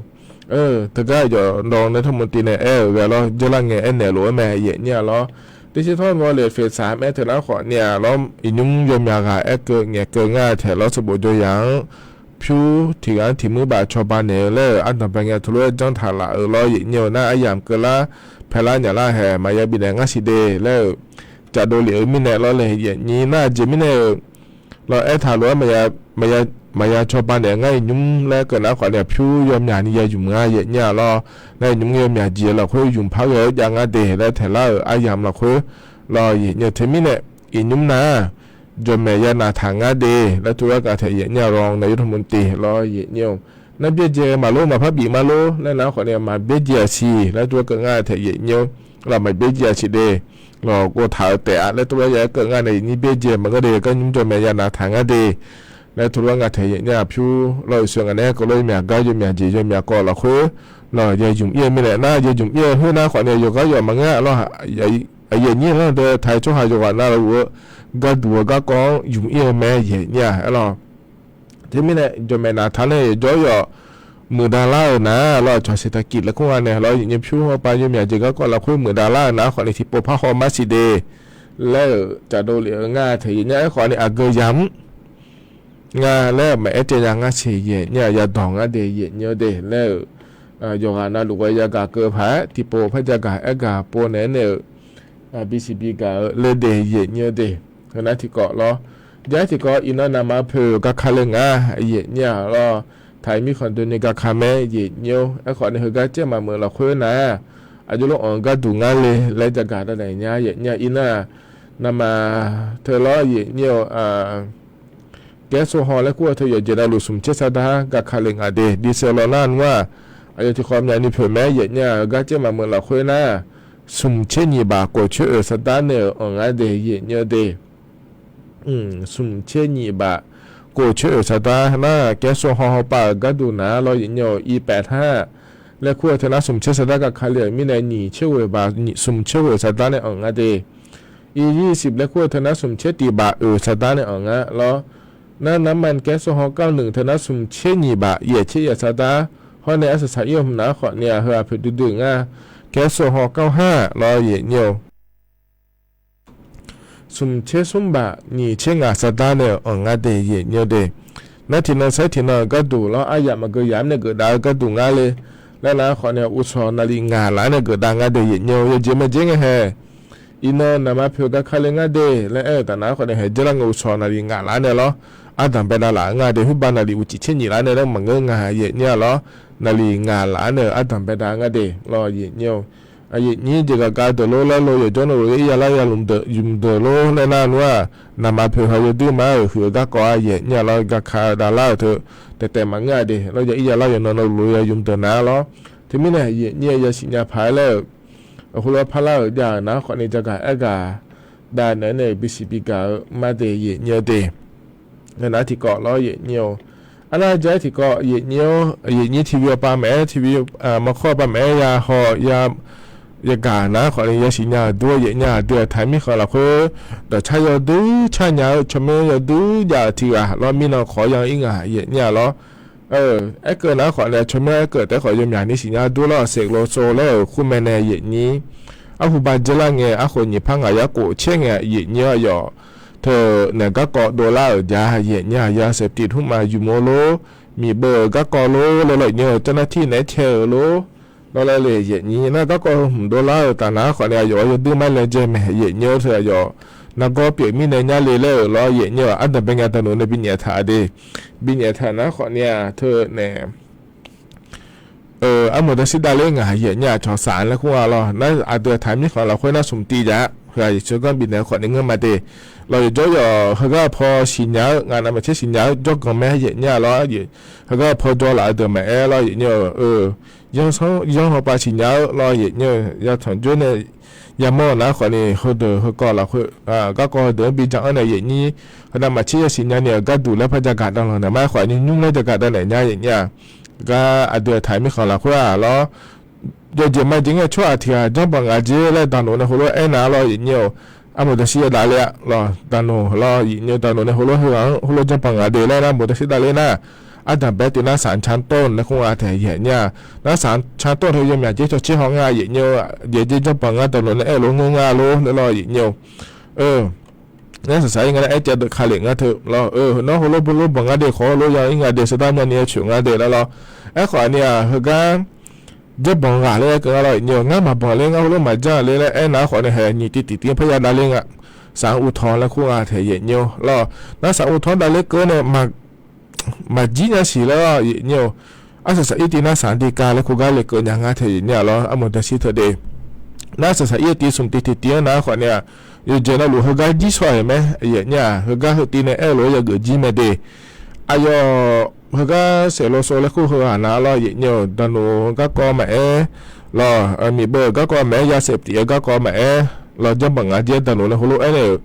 Teugar yawq nawq nae taqmq tiv nae aer-euq ghae lawr, jawrlar ngae aernaeq lof-aer mae, yaefnyir-a lawr. Digital wallet phase สาม aer teu nar khawfni-a lawr, iqnymr yawmyaq ghaq aer keuv ngaeq keuv nga taeq lawr, sanqbof jawr yaq-anr pyur tiq ghaq-anr tiq muir baf cawba naeq-eu laer-euq ardanq bae ngae teulof-aer janr taq laf-euq lawr, yaefnyir-eu nar aryamq keuvlar paelar nyaf lar haeq maqya bifnaeq ngar siq de laer-euq caf dovlef-eu mirnae lawr le, yaefnyir nar aqjeq mirnae-euq lawr aer taq lof-aer maqya maqya cawba naeq ngar iqnymr laer keuv nar khawf ni aqpyur yawmyaq ni ya ymq nga yaeq nyir-a lawr. Ngar iqnymr yawmyaq jeq lafkhoer ymq par ghae-eu jav nga de laer taeqlar-euq aryamq lafkhoer lawr yaeq nyir-eu teumirnae iqnymr nar jawqmaeq ya naq taq ngar de laer tov lar gaq taeq yaeq nyir-a lawr nae yawr tmq tiq lawr yaeq nyir-eu. Nar byaerdzae maqlor maqpar bif mar lor laer nar khawf ni maqbyaerdzae-aq siq laer tov lar keuv ngar taeq yaeq nyir-eu. Lawr maqbyaerdzae-aq siq de lawr gov taq-eu taef-a laer tov lar ya keuv ngar nae yaeq nyir byaerdzae maqngeur de gar nymr jawqmaeq ya naq taq ngar de laer tov lar ngar taeq yaeq nyir-a aqpyur lawr iqsur ngaq nae keuv lawr yawmyaq gar yawmyaq jeq yawmyaq kawv lafkhoer lawr ya ymq ir-eu mirnae nar ya ymq ir-eu khoer nar khawf ni yawqgar yawq maqngeur lawr. Yaeq nyir-anr deuq taq-aer tsawrhaq yawqghaq navluf-eu garduq-eu garkawv-anr ymq ir-eu mae yaeq nyir-a aer lawr. Teumirnae jawqmaeq naq taq nae yawqjawr yawq muiqdav lar-euq nar lawr cawq seq taqkif laer kur nga nae lawr yaeq nyir pyur hawpav yawmyaq jeq garkawv lafkhoer muiqdav lar-euq nar khawf ni tiqpov par haw mar siq de laer-euq caqdov lef-eu ngar taeq yaeq nyir-a aer khawf ni aqgeu yamq nga laer maqaer tsaev nya ngar siq yaeq nyir-a ya dawq ngar de yaeq nyir-eu de laer-euq yawqghaq navluf ghae yagaq keuv paq-aer tiqpov par jagaq aer gaq pov naeq-aer nae-euq bisiq bi gaq-eu ler de yaeq nyir-eu de. Heu nar tiqkawv lawr. Jar tiqkawv iqnan naqma poeq gaka le nga yaeq nyir-a lawr. Taq-iq mirkhanq doeni gaka mae yaeq nyir-eu aer khawf ni heugar caer maqmeuq lafkhoer nar aqjox lof anq-eu garduq ngar le laer jagaq dav daef nya yaeq nyir-a iqnan-aq naqma teu lawr yaeq nyir-eu Gaer sov haw laer kur-eu teu yawqjeq navluf smq tser sardar gaka le nga de. Disaw law nar nmr-aq, aqyawf tiqkhawf myaq ni poeq mae yaeq nyir-a heugar caer maqmeuq lafkhoer nar, smq tser nyiq baf kof coer oeq sardar nae-euq anq ngar de yaeq nyir-eu de. Smq tser nyiq baf kof coer oeq sardar nar, Gaer sov haw hawpav-euq garduq naq-a lawr yaeq nyir-eu irpaef tar laer kur-eu teu nar smq tser sardar gaka le-euq mirnae nyiq tser ghoeq baf smq tser ghoeq sardar nae anq ngar de. Iryir siq laer kur-eu teu nar smq tser tiq baf oeq sardar nae anq ngar lawr. Nar narman Gaer sov haw kar nmq teu nar smq tser nyiq baf yaeq tser yaeq sardar hawr nae arsaq saq ir-eu hmq naq-ar khawf ni-aq heu-aq poeq duidui ngar. Gaer sov haw kar har lawr yaeq nyir-eu smq tser smr baf nyiq tser ngaq sardar nae-euq anq ngar de yaeq nyir-eu de. Nar tiqnan saer tiqnan-euq garduq lawr aryamq maqgeu yamq nae geufdav-eu garduq ngar le laer nar-ar khawf ni-aq uqshawq naqlif ngaq laf-ar nae geufdav ngar de yaeq nyir-eu yawjeq majeq ngae hae. Iqnan naqma poeq gaka le ngar de laer aer-euq taf nar-ar khawf ni haeq dzer lar ngae uqshawq naqlif ngaq laf-ar nae lawr ardanq baedav laf-eu ngar de khoerbav naqlif uqcif tser nyiq laf-ar nae laer maqngeur nga yaeq nyir-a lawr. Naqlif ngaq laf-ar nae-euq ardanq baedav ngar de lawr yaeq nyir-eu Aqyuif nyir jeq gaqgav deuq lor laer lo yawqjawr navluf-eu ir ya lar ya lmqdeuq ymq deuq lor laer nar nmr-aq, naqma poeq haw yawduir ma-aer-euq huiq-eu garkawv-a yaeq nyir-a lawr gaqka dav lar-euq teu taef taef maqngeur-a de lawr ya ir ya lar yawqnan navluf-eu ya ymq deuq nar lawr. Teumirnae yaeq nyir-a yasiq nya paq-aer laer-euq heulof-aer parlar-euq jav-euq nar khawf ni jagaq aer gaq dav naeq-aer nae-euq bisiq bi gaq-eu mar de yaeq nyir-eu de. Nar tiqkawv lawr yaeq nyir-eu arnar jav-aer tiqkawv yaeq nyir-awr yaeq nyir tiqbi-awr pav maqaer tiqbi mawrkawr-awr pav maqaer ya haw ya yagaq nar khawf ni yasiq nya-euq dur-awr yaeq nyir-a aqdui aqtaq-aer mirkhanq lafkhoer dawqcar yawduir car nya-eu tsawrmyanr yawduir jav-euq tiq ghaq lawr mirnan khawf ya ir ngaq yaeq nyir-a lawr. Aerkeuv nar khawf ni tsawrmyanr aerkeuv taef-aer khawf yawmyaq ni siqnya dur lawr-aq saeqlov sov laer-euq khoermae nae yaeq nyir arhu ba dzer lar ngae arkhof nyiq par ngaq yar khof caer ngae yaeq nyir-awr aqyawf teu naeq garkawv dovlar-euq jav yaeq nyir-a ya saeqtiv hmr ma ymq-eu lor, miqbeuv-euq garkawv lor laer lawr yaeq nyir-eu เจ้าหน้าที่ naeq-aer cae-euq lor lawr laer le yaeq nyir nar garkawv heu hmq dovlar-euq taf nar khawf ni aqyawf-anr yawduir mar laejae mae yaeq nyir-awr teu aqyawf nargawr pyeuf mirnae nyar le laer-euq lawr yaeq nyir-aq ardanq bae nya daqnoeq nae binyaef taq de. Binyaef taq nar khawf ni-aq teu naeq armawf dawr shir davler ngaq yaeq nyir-aq cawq saq laer kur nga lawr nar aqdui aqtaq mirkhanq lafkhoer nar smq tiv jav-a heu-aq yawqcawq ganr bifnaeq khawf ni ngeur ma de. Lawr yawqjawr yawq heugar-eu paw siqnya-eu ngaq navmaqtser siqnya-eu jawrganq mae yaeq nyir-a lawr. Heugar-eu paw jawr laf-eu deuq maqaer lawr yaeq nyir-eu yanr hawpav siqnya-eu lawr yaeq nyir-eu yatanq joer nae yamawr-eu nar khawf ni heudeuq heukawv lafkhoer garkawv heudeuq-anr bi jan-anr nae yaeq nyir heu navmaqtser yasiq nya ni-euq garduq laer par jagaq davlanq naeq ma-aer khawf ni nymr laer jagaq davnaeq nya yaeq nyir-a. Gar aqdui aqtaq mirkhanq lafkhoer-aq lawr yawjeq majeq ngae tsawrhaq tiq ghaq janrbanq ngaq jer laer daqnoeq nae heulof-aer aernar lawr yaeq nyir-eu armawf dawr shir yadav ler-a lawr daqnoeq lawr yaeq nyir-eu daqnoeq nae heulof heu-aq-anr heulof janrbanq ngaq de laer nar armawf dawr shir davler nar ardanq bae tiv nar saq can tawr-eu nae kur nga taeq yaeq nyir-a. Nar saq can tawr-eu heu yawmyaq jer cawtser haw ngar yaeq nyir-eu jeq jer janrbanq ngar daqnoeq nae aer-eu lof ngeur nga lor laer lawr yaeq nyir-eu Nar saqsaq ir nga nar aer caev deuq ka lef ngar teu lawr. Nawr heulof bu lof banq ngar de khawf heulof ya ir nga de sardar myavni-aer coeq ngar de laer lawr. Aerkhawf ni-aq heugar janrbanq ghaq laer aer keuv ngar lawr yaeq nyir-eu ngar maqbanq ler ngar heulof maqjanr le laer aernar khawf ni haeq nyiq tiv tiq tiv-anr parya davler nga. Saq-anr uvtawr laer kur nga taeq yaeq nyir-eu lawr. Nar saq uvtawr davler keuv nae maq maqjir nya siq laer-awr, aqyuif nyir-eu, arsaq saq ir tiv nar saq-anr tiv kav laer khoergar lekeuv nya ngar tae, aqyuif nyir-a lawr, armawf darshir teu de. Nar saq saq ir-eu tiv smq tiv tiq tiv-anr nar khawf ni-aq, yawqjeq navluf heugar jir shaw-euq mae, aqyuif nyir-aq, heugar heu tiv nae aer-eu lof-aer yageuf jir mae de. Aqyawf heugar saeqlov sov laer kur heu-aq nar lawr, aqyuif nyir-eu, daqnoq garkawv maqaer, lawr, miqbeuv-euq garkawv maqaer, ya saef tif-eu garkawv maqaer, lawr, janrbanq nga jaer daqnoq nae heulof-aer nae-euq,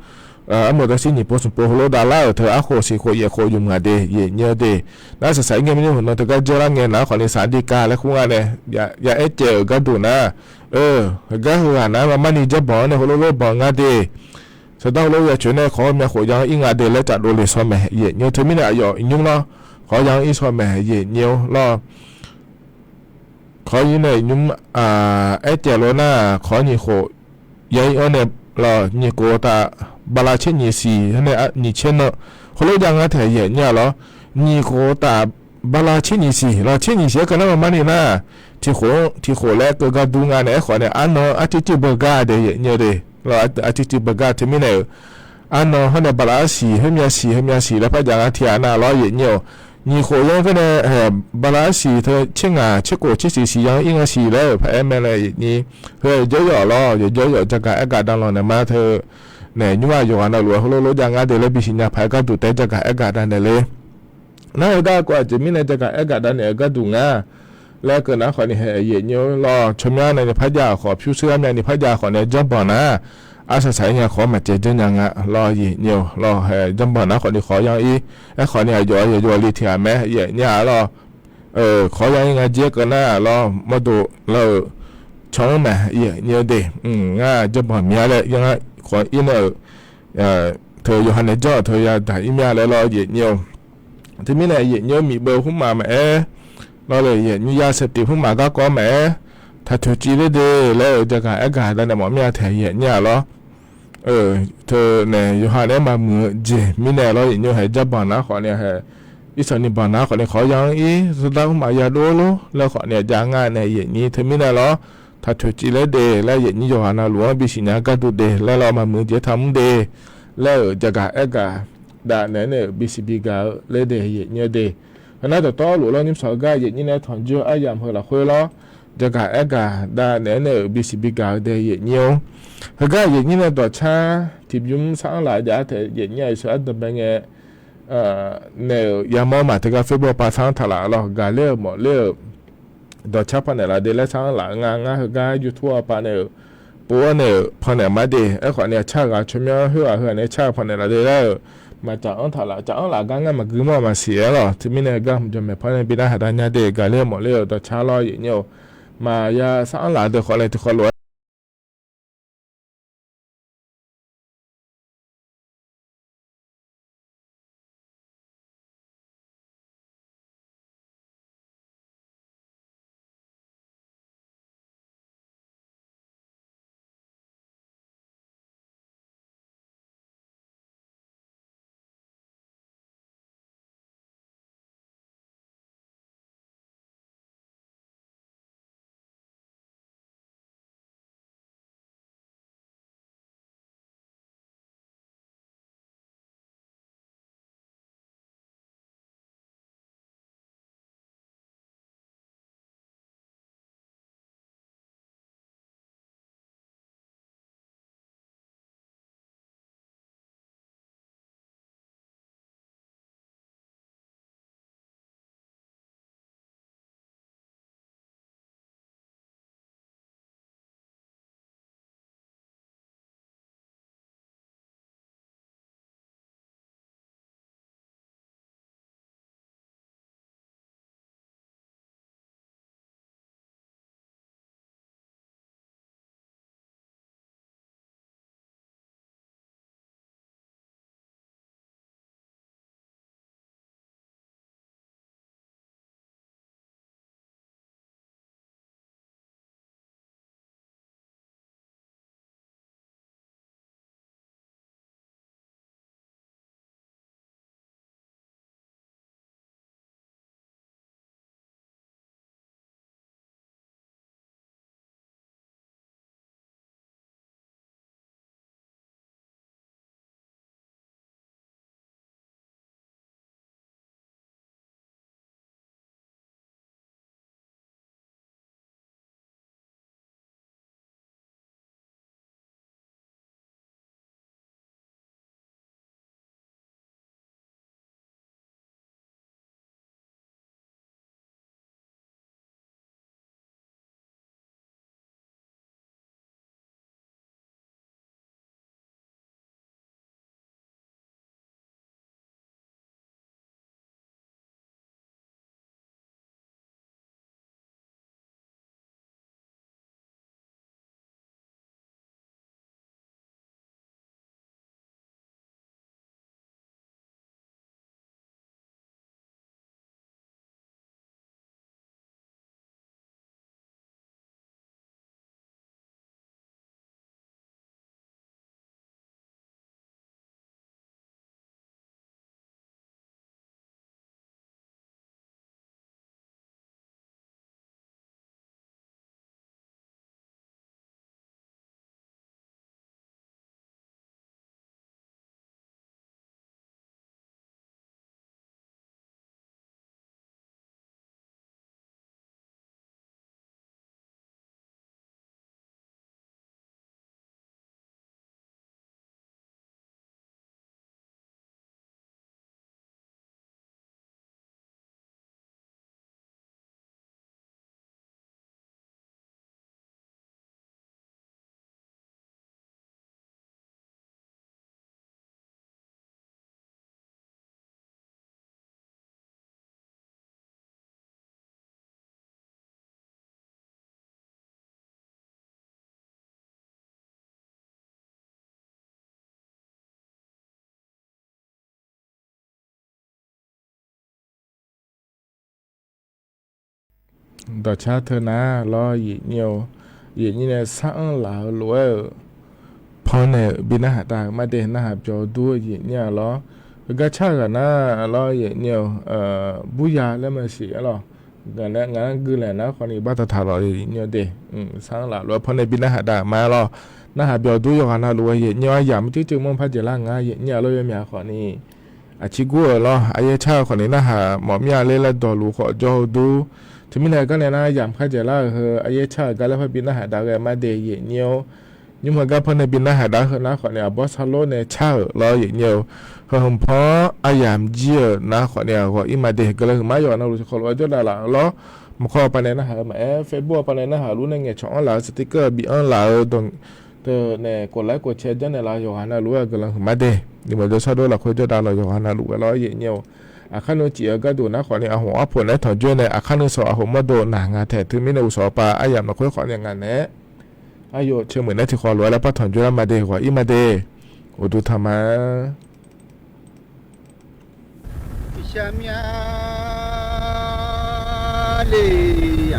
armawf darshir nyiq pov smq pov heulof davlar-euq teu arkhof siq khof yaef khof ymq ngaq de, aqyuif nyir-eu de. Nar saq saq ir ngae mirnae heunan teugar dzeur lar ngae nar khawf ni saq-anr tiv kav laer kur nga nae, ya aer caev-euq gharduq nar, heugar heu-aq nar marmarni janrbanq-anr nae heulof lof banq nga de. Saqdaq heulof ya coeq nae khawf-eu myav khof ya-anr ir nga de laer caf dovle shaw mae, aqyuif nyir-eu. Teumirnae aqyawf nymr lawr, khawf ya-anr ir shaw mae, aqyuif nyir-eu lawr. Khawf-ir nae nymr aer caev lof nar, khawf nyiq khof ya-ir-anr nae lawr, nyiq khof taf bala tser nyiq siq nae nyiq tser nan heulof jav ngar tae, aqyuif nyir-a lawr. Nyiq khof taf bala tser nyiq siq lawr, tser nyiq siq-aer keuv nar marmarni nar, tiq khof-anr tiq khof laer keuv gar dur nga nae, aerkhawf nae arnan arcuir cuir beugar de, aqyuif nyir-eu de. Lawr, arcuir cuir beugar teumirnae-euq, arnan hawr nae bala arsiq, heumyav siq, heumyav siq laer par jav ngar tiq ghaq nar lawr, aqyuif nyir-eu. Nyiq khof ya-anr keuv nae, bala arsiq teu tser ngaq tser khof tser siq siq ya-anr ir nga siq laer-euq paq-aer mae laer, aqyuif nyir. Heu-aq yawqjawr yawf lawr, yawqjawr yawf jagaq aergaq davlanq naeq ma teu nae, nymr-aq yawqghaq navluf-aer heulof lof jav ngar de laer bisiq nya paq-aer gharduq taef-aer jagaq aergaq dav naeq le. Nar heugar kov-aq jeq mirnae jagaq aergaq dav naeq-eu gharduq nga laer keuv nar khawf ni hae, aqyuif nyir-eu lawr. Tsawrmyanr nae ni par jav khawf, pyurshuir armyav ni par jav khawf nae janrbanq nar, arsaq saq ir nya khawf maqcaev janrnya nga lawr, aqyuif nyir-eu lawr. Hae janrbanq nar khawf ni khawf ya-ir, aerkhawf ni aqyawf yawqyawq li tiq ghaq mae, aqyuif nyir-a lawr. Khawf ya-ir nga jaer keuv nar lawr, mawrdo lawr-euq can-anr mae, aqyuif nyir-eu de. Ngar janrbanq mya laer ya ngar khawf ir nae-euq teu yawqha nae janr-euq teu yadaq ir mya laer lawr, aqyuif nyir-eu. Teumirnae aqyuif nyir-eu, miqbeuv hmrmaf maqaer, lawr le, aqyuif nyir ya saef tif hmrmaf garkawv maqaer, taq toeqciv ler de laer-euq jagaq aergaq dav naeq mawf mir-a tae, aqyuif nyir-a lawr. Teu nae yawqha nae-aer maqmuiq-eu jeq mirnae lawr, aqyuif nyir-eu. Hae janrbanq nar khawf ni hae, irsanq ni banq nar khawf ni khawf ya-anr ir, sardar hmrmaf yadov lor laer khawf ni jav ngar nae, aqyuif nyir. Teumirnae lawr, taq toeqciv ler de laer, aqyuif nyir, yawqghaq navluf-anr bisiq nya gharduq de laer lawr, maqmuiq jeq taq mr de laer-euq jagaq aergaq dav naeq-aer nae-euq bisiq bigaq-eu ler de, aqyuif nyir-eu de. Heunar dawqtawvluf lawr, nymrshawq heugar aqyuif nyir nae tanqjur aryamq heu lafkhoer lawr, jagaq aergaq dav naeq-aer nae-euq bisiq bigaq-eu de, aqyuif nyir-or. Heugar aqyuif nyir nae dawqcar tiqbymr sar-anr laf jav-ar taef, aqyuif nyir-aq, yawshuif ardanqbae ngae naeq-euq yamawr maf teugar Facebook pav sar-anr taqlaf lawr, gaqler-euq mawfler-euq dawqcar pawnaeq laf de laer sar-anr laf-eu nga. Ngar heugar YouTube-a pav naeq-euq pov-awr naeq-euq pawnaeq mar de. Aerkhawf ni aqcar-euq ghaq tsawrmyanr khoerghaq heu-aq nae car-eu pawnaeq laf de laer-euq maqcaf-anr taqlaf, caf-anr laf gar ngar maqgui mawr-eu maqsiq-aer lawq. Teumirnae gar hmq jawq maeq par nae bi nar haq dav nya de, gaqler-eu mawfler-euq dawqcar lawr, aqyuif nyir-or. Maqya sar-anr laf deuq khawf nae tiqkhawf lof-aer dawqcar teu nar lawr, yaeqnyir-eu, yaeqnyir nae sar-anr laf-eu lof-aer-euq pannaeq-euq bi narhaq dav-euq mar de, narhaq byawq dur-eu yaeqnyir-a lawr. Heugar car-eu ghaq nar lawr, yaeqnyir-eu, burya laer maqsiq-aer lawr. Ngaq-anr gui laeq nar khawfni bar taq taq lawq, yaeqnyir-eu de. Sar-anr laf lof-aer pannaeq bi narhaq dav-euq ma lawr. Narhaq byawq dur yawqghaq navluf-aer yaeqnyir-eu aryamq mr cuiv cuiv manr par dzaeqlar nga, yaeqnyir-a lawr yawmyaq khawfni aqcir gur-euq lawr, aryaer car-eu khawfni narhaq mawf mir-a ler laer dawqluf khawf jawr-eu dur. Teumirnae gar nae nar yamq khar dzaeqlar-euq heu aryaer car-euq gar laer par bi narhaq dav ghae mar de, yaeqnyir-or. Nymr heugar pannaeq bi narhaq dav heu nar khawfni aqbawr sarlor nae car-euq lawr, yaeqnyir-eu. Heu hmq-anr aryamq jir-euq nar khawfni aqghawq ir ma de, guiqlanq huiqma yawqghaq navluf tiqkawv lof-aer jawrdav laf-eu lawr. Mqkawr-eu pavnae narhaq-eu maqaer, Facebook-eu pavnae narhaq luf nae ngaeqcawq-anr laf-eu, sticker-eu bif-anr laf-eu, dawqtawv nae กดไลค์ กดแชร์ janrnaeq laf-eu yawqghaq navluf-aer guiqlanq huiqma de. Nymq mawf jawr sardov lafkhoer jawrdav lawq, yawqghaq navluf-aer lawr, yaeqnyir-eu. Aqkar nuiv cif-eu gardeuq nar khawfni aqhmq arpoeq naeq-aer tanqjoer nae, aqkar nuiv sawq aqhmq mawrdo naq nga taeq, teumirnae uqsawq pav aryamq lafkhoer khawfni ngaq naeq-aer aryawf caemuiq naeq-aer tiqkhawv lof-aer laer par tanqjoer lar ma de, ghawq ir ma de. Uqduq taqma. Shaqmyar le,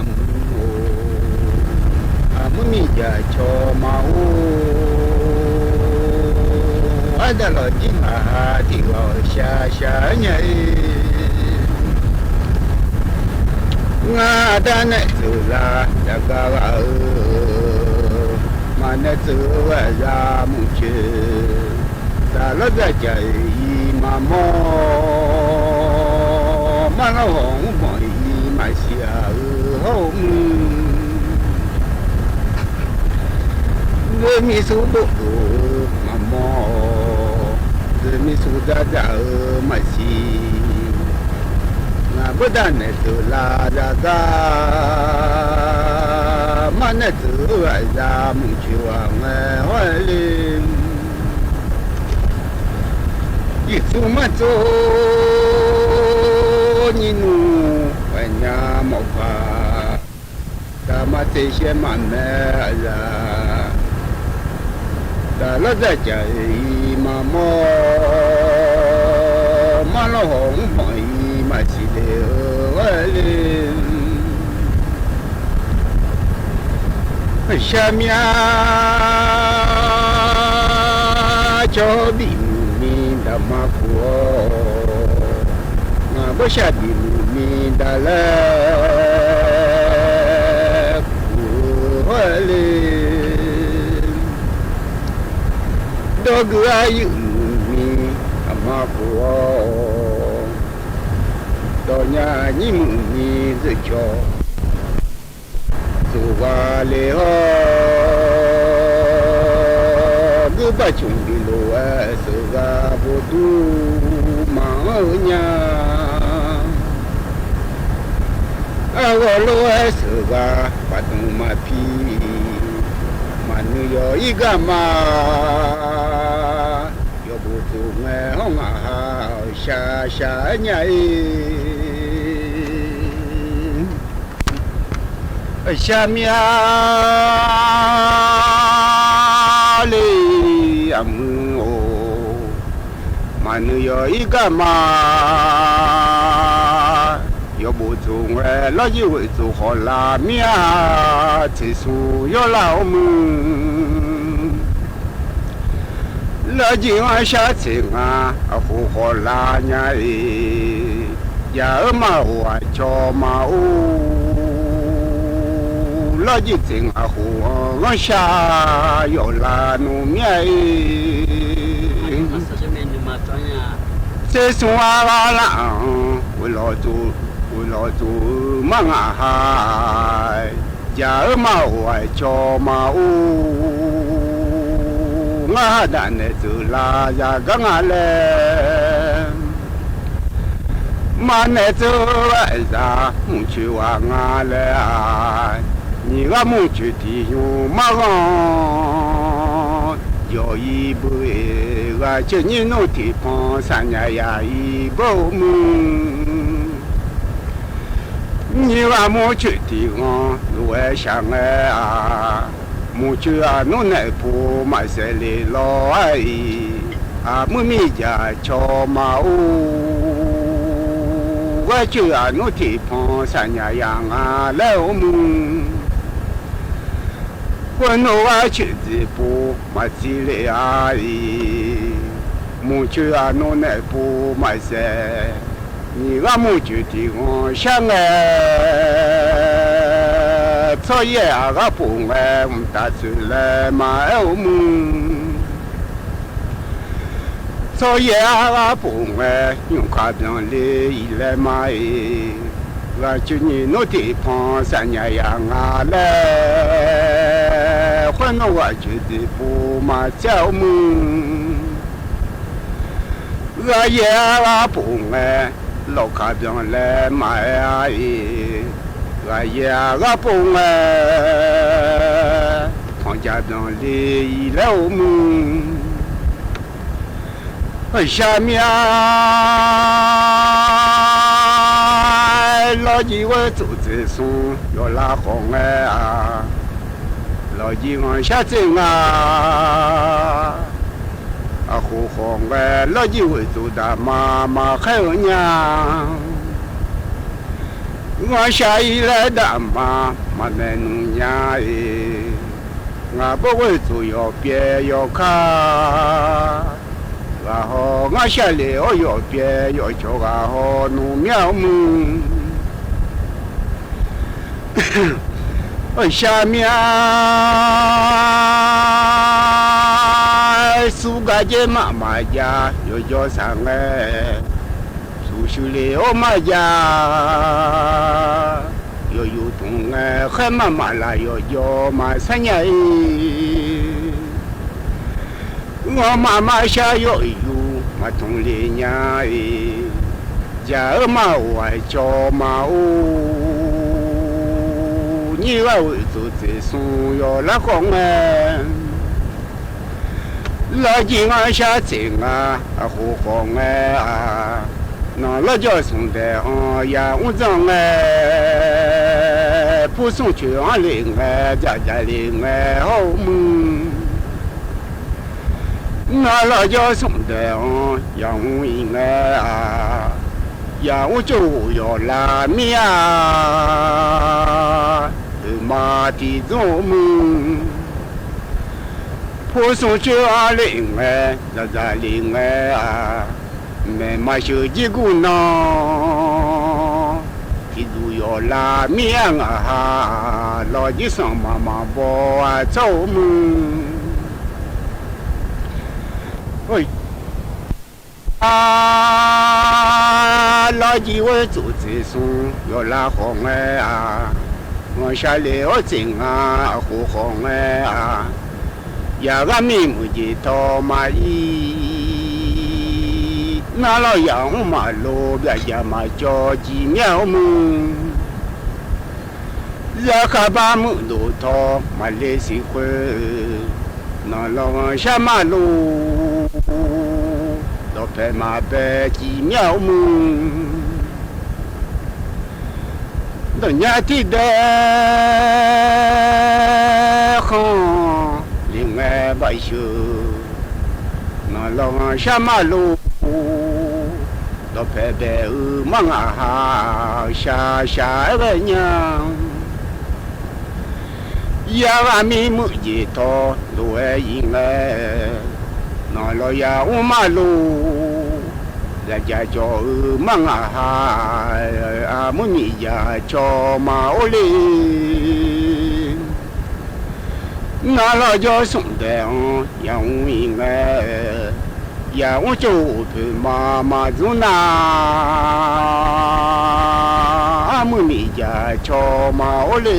aqmuiq-or, aqmuiq miqjaq cawq maqor, ardaq lawq jir ngaq ha tiq ghaq-awq shaq shaq-aer nya-ir. Ngar dar nae tseuq la zaqgar ghaq-eu, maqnaeq tseuq-eu aqzaq maqcoeq, zaqlawr zaqjaq-iq ir maqmawr, marlanr hawq mrbanq ir maqsiq-aq-eu hawr-eu muiq. Zeurmir sur bofdov-eu maqmawr-awq, zeurmir sur dzardzaq-eu maqsiq. Ngaq beuqdaq naeq tseuq la zaqgar, marnaeq tseuq-eu ghaqzaq maqcoeq ghaq ngae hawr-aer le. Irtsur martsov nyir nmr ghaqnya mawf paq, daqma tseqshaev maqmaeq-a zaq. Daqlawr dzaqjaq-iq maqmawr, marlanr hawq mrbanq-iq maqsiq le-eu hawr-aer le. Shaqmyar cawq bif muiq mi daqma kuv-awr, ngaq bawrshaq bif muiq mi daqlaer kuv-eu hawr-aer le. Dawrgui aryuif muiq mi aqma kuv-awr, dawqnya nyir muiq mi zeucawq tsoqghaq le hawr, guirbaq cmq bif lof-aer sheuqghaq bofdur maqanr-eu nya. Arghawq lof-aer sheuqghaq paqdmq maqpir, maqnui yawq ir gar ma. Yawqbof tsoq ngae hawr ngaq ha-awq shaq shaq-aer nya-ir. Shaqmyar le, aqmuiq-or, maqnui yawq ir gar ma. Yawqbof tsoq ngae lawrjir ghoeq tsoq khawf lar mir-a, tseqsmq yawrlar-awr muiq. Lawrjir ghanrshar tseq nga, aqkhof khawf lar nya-ir. Jaq-eu maqghof aqcawq maqor, lawrjir tseq nga khof-anr ghanrshar yawf lar nmr mir-a-ir. Tseqsmq arghar lar-anr ghoeq lawq tsoq, ghoeq lawq tsoq-eu mar ngaq ha. Jaq-eu maqghof aqcawq maqor, ngar hardaq naeq tseuq la zaqgar nga laer. Maqnaeq tseuq-eu aqzaq mrcoeq ghaq nga laer-aq, nyiq ghaq mrcoeq tiq yamq mar ghanr. Yawq ir beu-eq ghaq caer nyir nmr tiqpanq saqnyaq yaq ir beu muiq. Nyiq ghaq mrcoeq tiq ghanr lof-aer shaq ngae-aq, mrcoeq aqnmr naeq pov maqsaeq le lawr-a-iq. Aqmuiq miqjaq cawq maqor, Gharcoeq aqnmr tiqpanq saqnyaq yaq nga laer-eu mr. Khoernmr gharcoeq dzeqpov maqtsi lef-a-iq, mrcoeq aqnmr naeqpov maqsaef. Nyiq ghaq mrcoeq tiq ghanq shar ngae, tsawryaer-aq gharpof ngae, mqtav tsoeq laer maqaer-eu mr. Tsawryaer-aq gharpof ngae, nymq kaq byanle-iq laer ma-iq, ghaqcoeq nyiq nmr tiqpanq saqnyaq yaq nga laer, khoernmr ghaqcoeq dzeqpov maqtser-eu mr. Ghaqyaer-aq gharpof ngae, lawqkaq byan laer maqaer-a-iq, ghaqyaer-aq gharpof ngae, panqjaq byanle-iq laer-eu mr. Shaqmir-a, lawrjir ghoer tsof tseqsmr yawqlav khawf ngae-aq, lawqjir ghanqshar tser nga. Aqkhof khawf ngae lawrjir ghoer tsof daqma maqkhaer-eu nya. Ghanqshaq-ir laer daqma maqmaeq nmr nya-iq, ngaq bawr ghoer tsof yawqpyaev yawqkar. Ghaqhaw ngar sharle-awr yawqpyaev yawqcawq ghaqhaw nmr mir-a mr. Shaqmir-a, surgar dzer maqmaq jav yawqjawr saq ngae, suqshuq le-awr maqjav. Yawqyuf tmq ngae khaer maqmaq laf yawqjawr maqsar nya-ir. Ghanrmaf marshar yawqyuf maqtmq le nya-ir. Jaq-eu maqghof aqcawq maqor. Nyir ghaq ghoer tsof tseqsmr yawqlar khawf ngae, lawrjir ghanqshar tseq nga. Aqkhof khawf ngae-aq, nanq lawrjawr smq daeq-anr yamr dzanr ngae, pursmr coeq-anr le ngae, dzaqdzaq le ngae hawr-eu mr. Nanq lawrjawr smq daeq-anr yamr-ir ngae-aq, yamr tsov-eu yawqlav mir-a, oeqma tiqdzmr-eu mr. Pursmr coeq-anr le ngae, dzaqdzaq le ngae-aq, maeqma sheuq jir guvnan, tiqduq yawqlav mir-a ngaq ha, lawqjir sanqmaq maqbaw-a tsawr-eu mr. Lawrjir ghoer tsof tseqsmr yawqlav khawf ngae-aq, ghanqshaq le-awr tseq nga. Aqkhof khawf ngae-aq, yaqghar mir muiqjeq taw maqir. Narlawr yamr maqlo, byaqjaq maqcawv jiq mir-a mr. Zarkhav bar muiqdof taw maqle siq khoer, nanq lawr ghanqshar maqlo, dawqpae maqbae jiq mir-a mr. Dawqnya tiqdae khanq le ngae bafsheuq, nanq lawr ghanqshar maqlo, dawqpae bae-eu mar ngaq ha, shaq shaq-aer ghae nya. Yarghaq mir muiqjeq taw lof-aer ir ngae, nanq lawr yamr maqlo, zaqjaq cawv-eu mar ngaq ha, armur miqjaq cawv maqor le. Nar lawrjawr smq daeq-anr yamr ir ngae, yamr tsov-eu poeq ma maqdzmr nar, armur miqjaq cawv maqor le.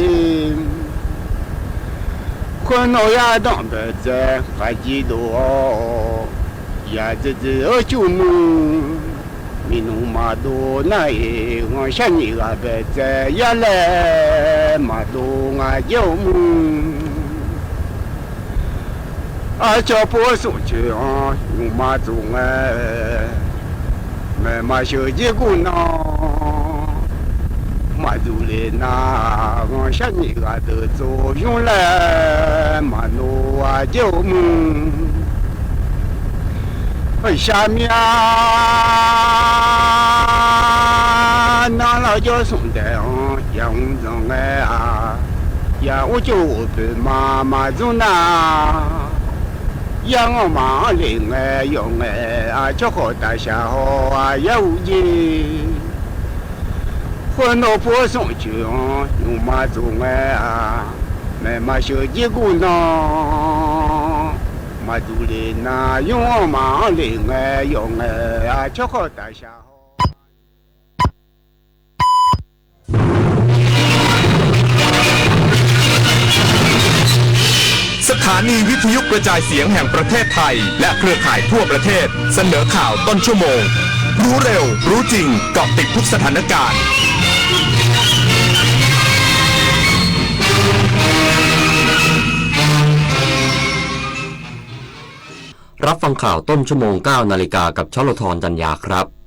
Khoernav yardanq baetsaev khaqjir dov-awr, yadzae dzae-eu cuqmuiq, miqnmq maqdov nar-iq, ghanqshar nyiq ghaq baetsaev yar laer maqdov ngaq jaer-eu mr. Arcawq pov-eu smq coeq-anr nymq ma tsof ngae, maeqma sheuq jir guvnan, maqduq le nar, ghanqshar nyiq ghaq deuq tsov ymr laer maqnov-a jaer-eu mr. Shaqmir-a, Nar lar jawr smq daef-anr yamr zanq ngae-aq, yamr cawv ghofpoeq ma maqdzmr nar, yamr anr maqanr lef ngae yawf ngae-aq, tsawrkhawf taqshaq haw-aq yar uv jer. Khoer nawr pu-awr smq coeq-anr nymq ma tsof ngae-aq, maeq maqsheuq jir guv nan, maqduq lef nar yamr anr maqanr lef ngae yawf ngae-aq, tsawrkhawf taqshaq haw. สถานีวิทยุกระจายเสียงแห่งประเทศไทย และเครือข่ายทั่วประเทศ เสนอข่าวต้นชั่วโมง รู้เร็ว รู้จริง เกาะติดทุกสถานการณ์ รับฟังข่าวต้นชั่วโมง เก้านาฬิกา กับชลธร จันยาครับ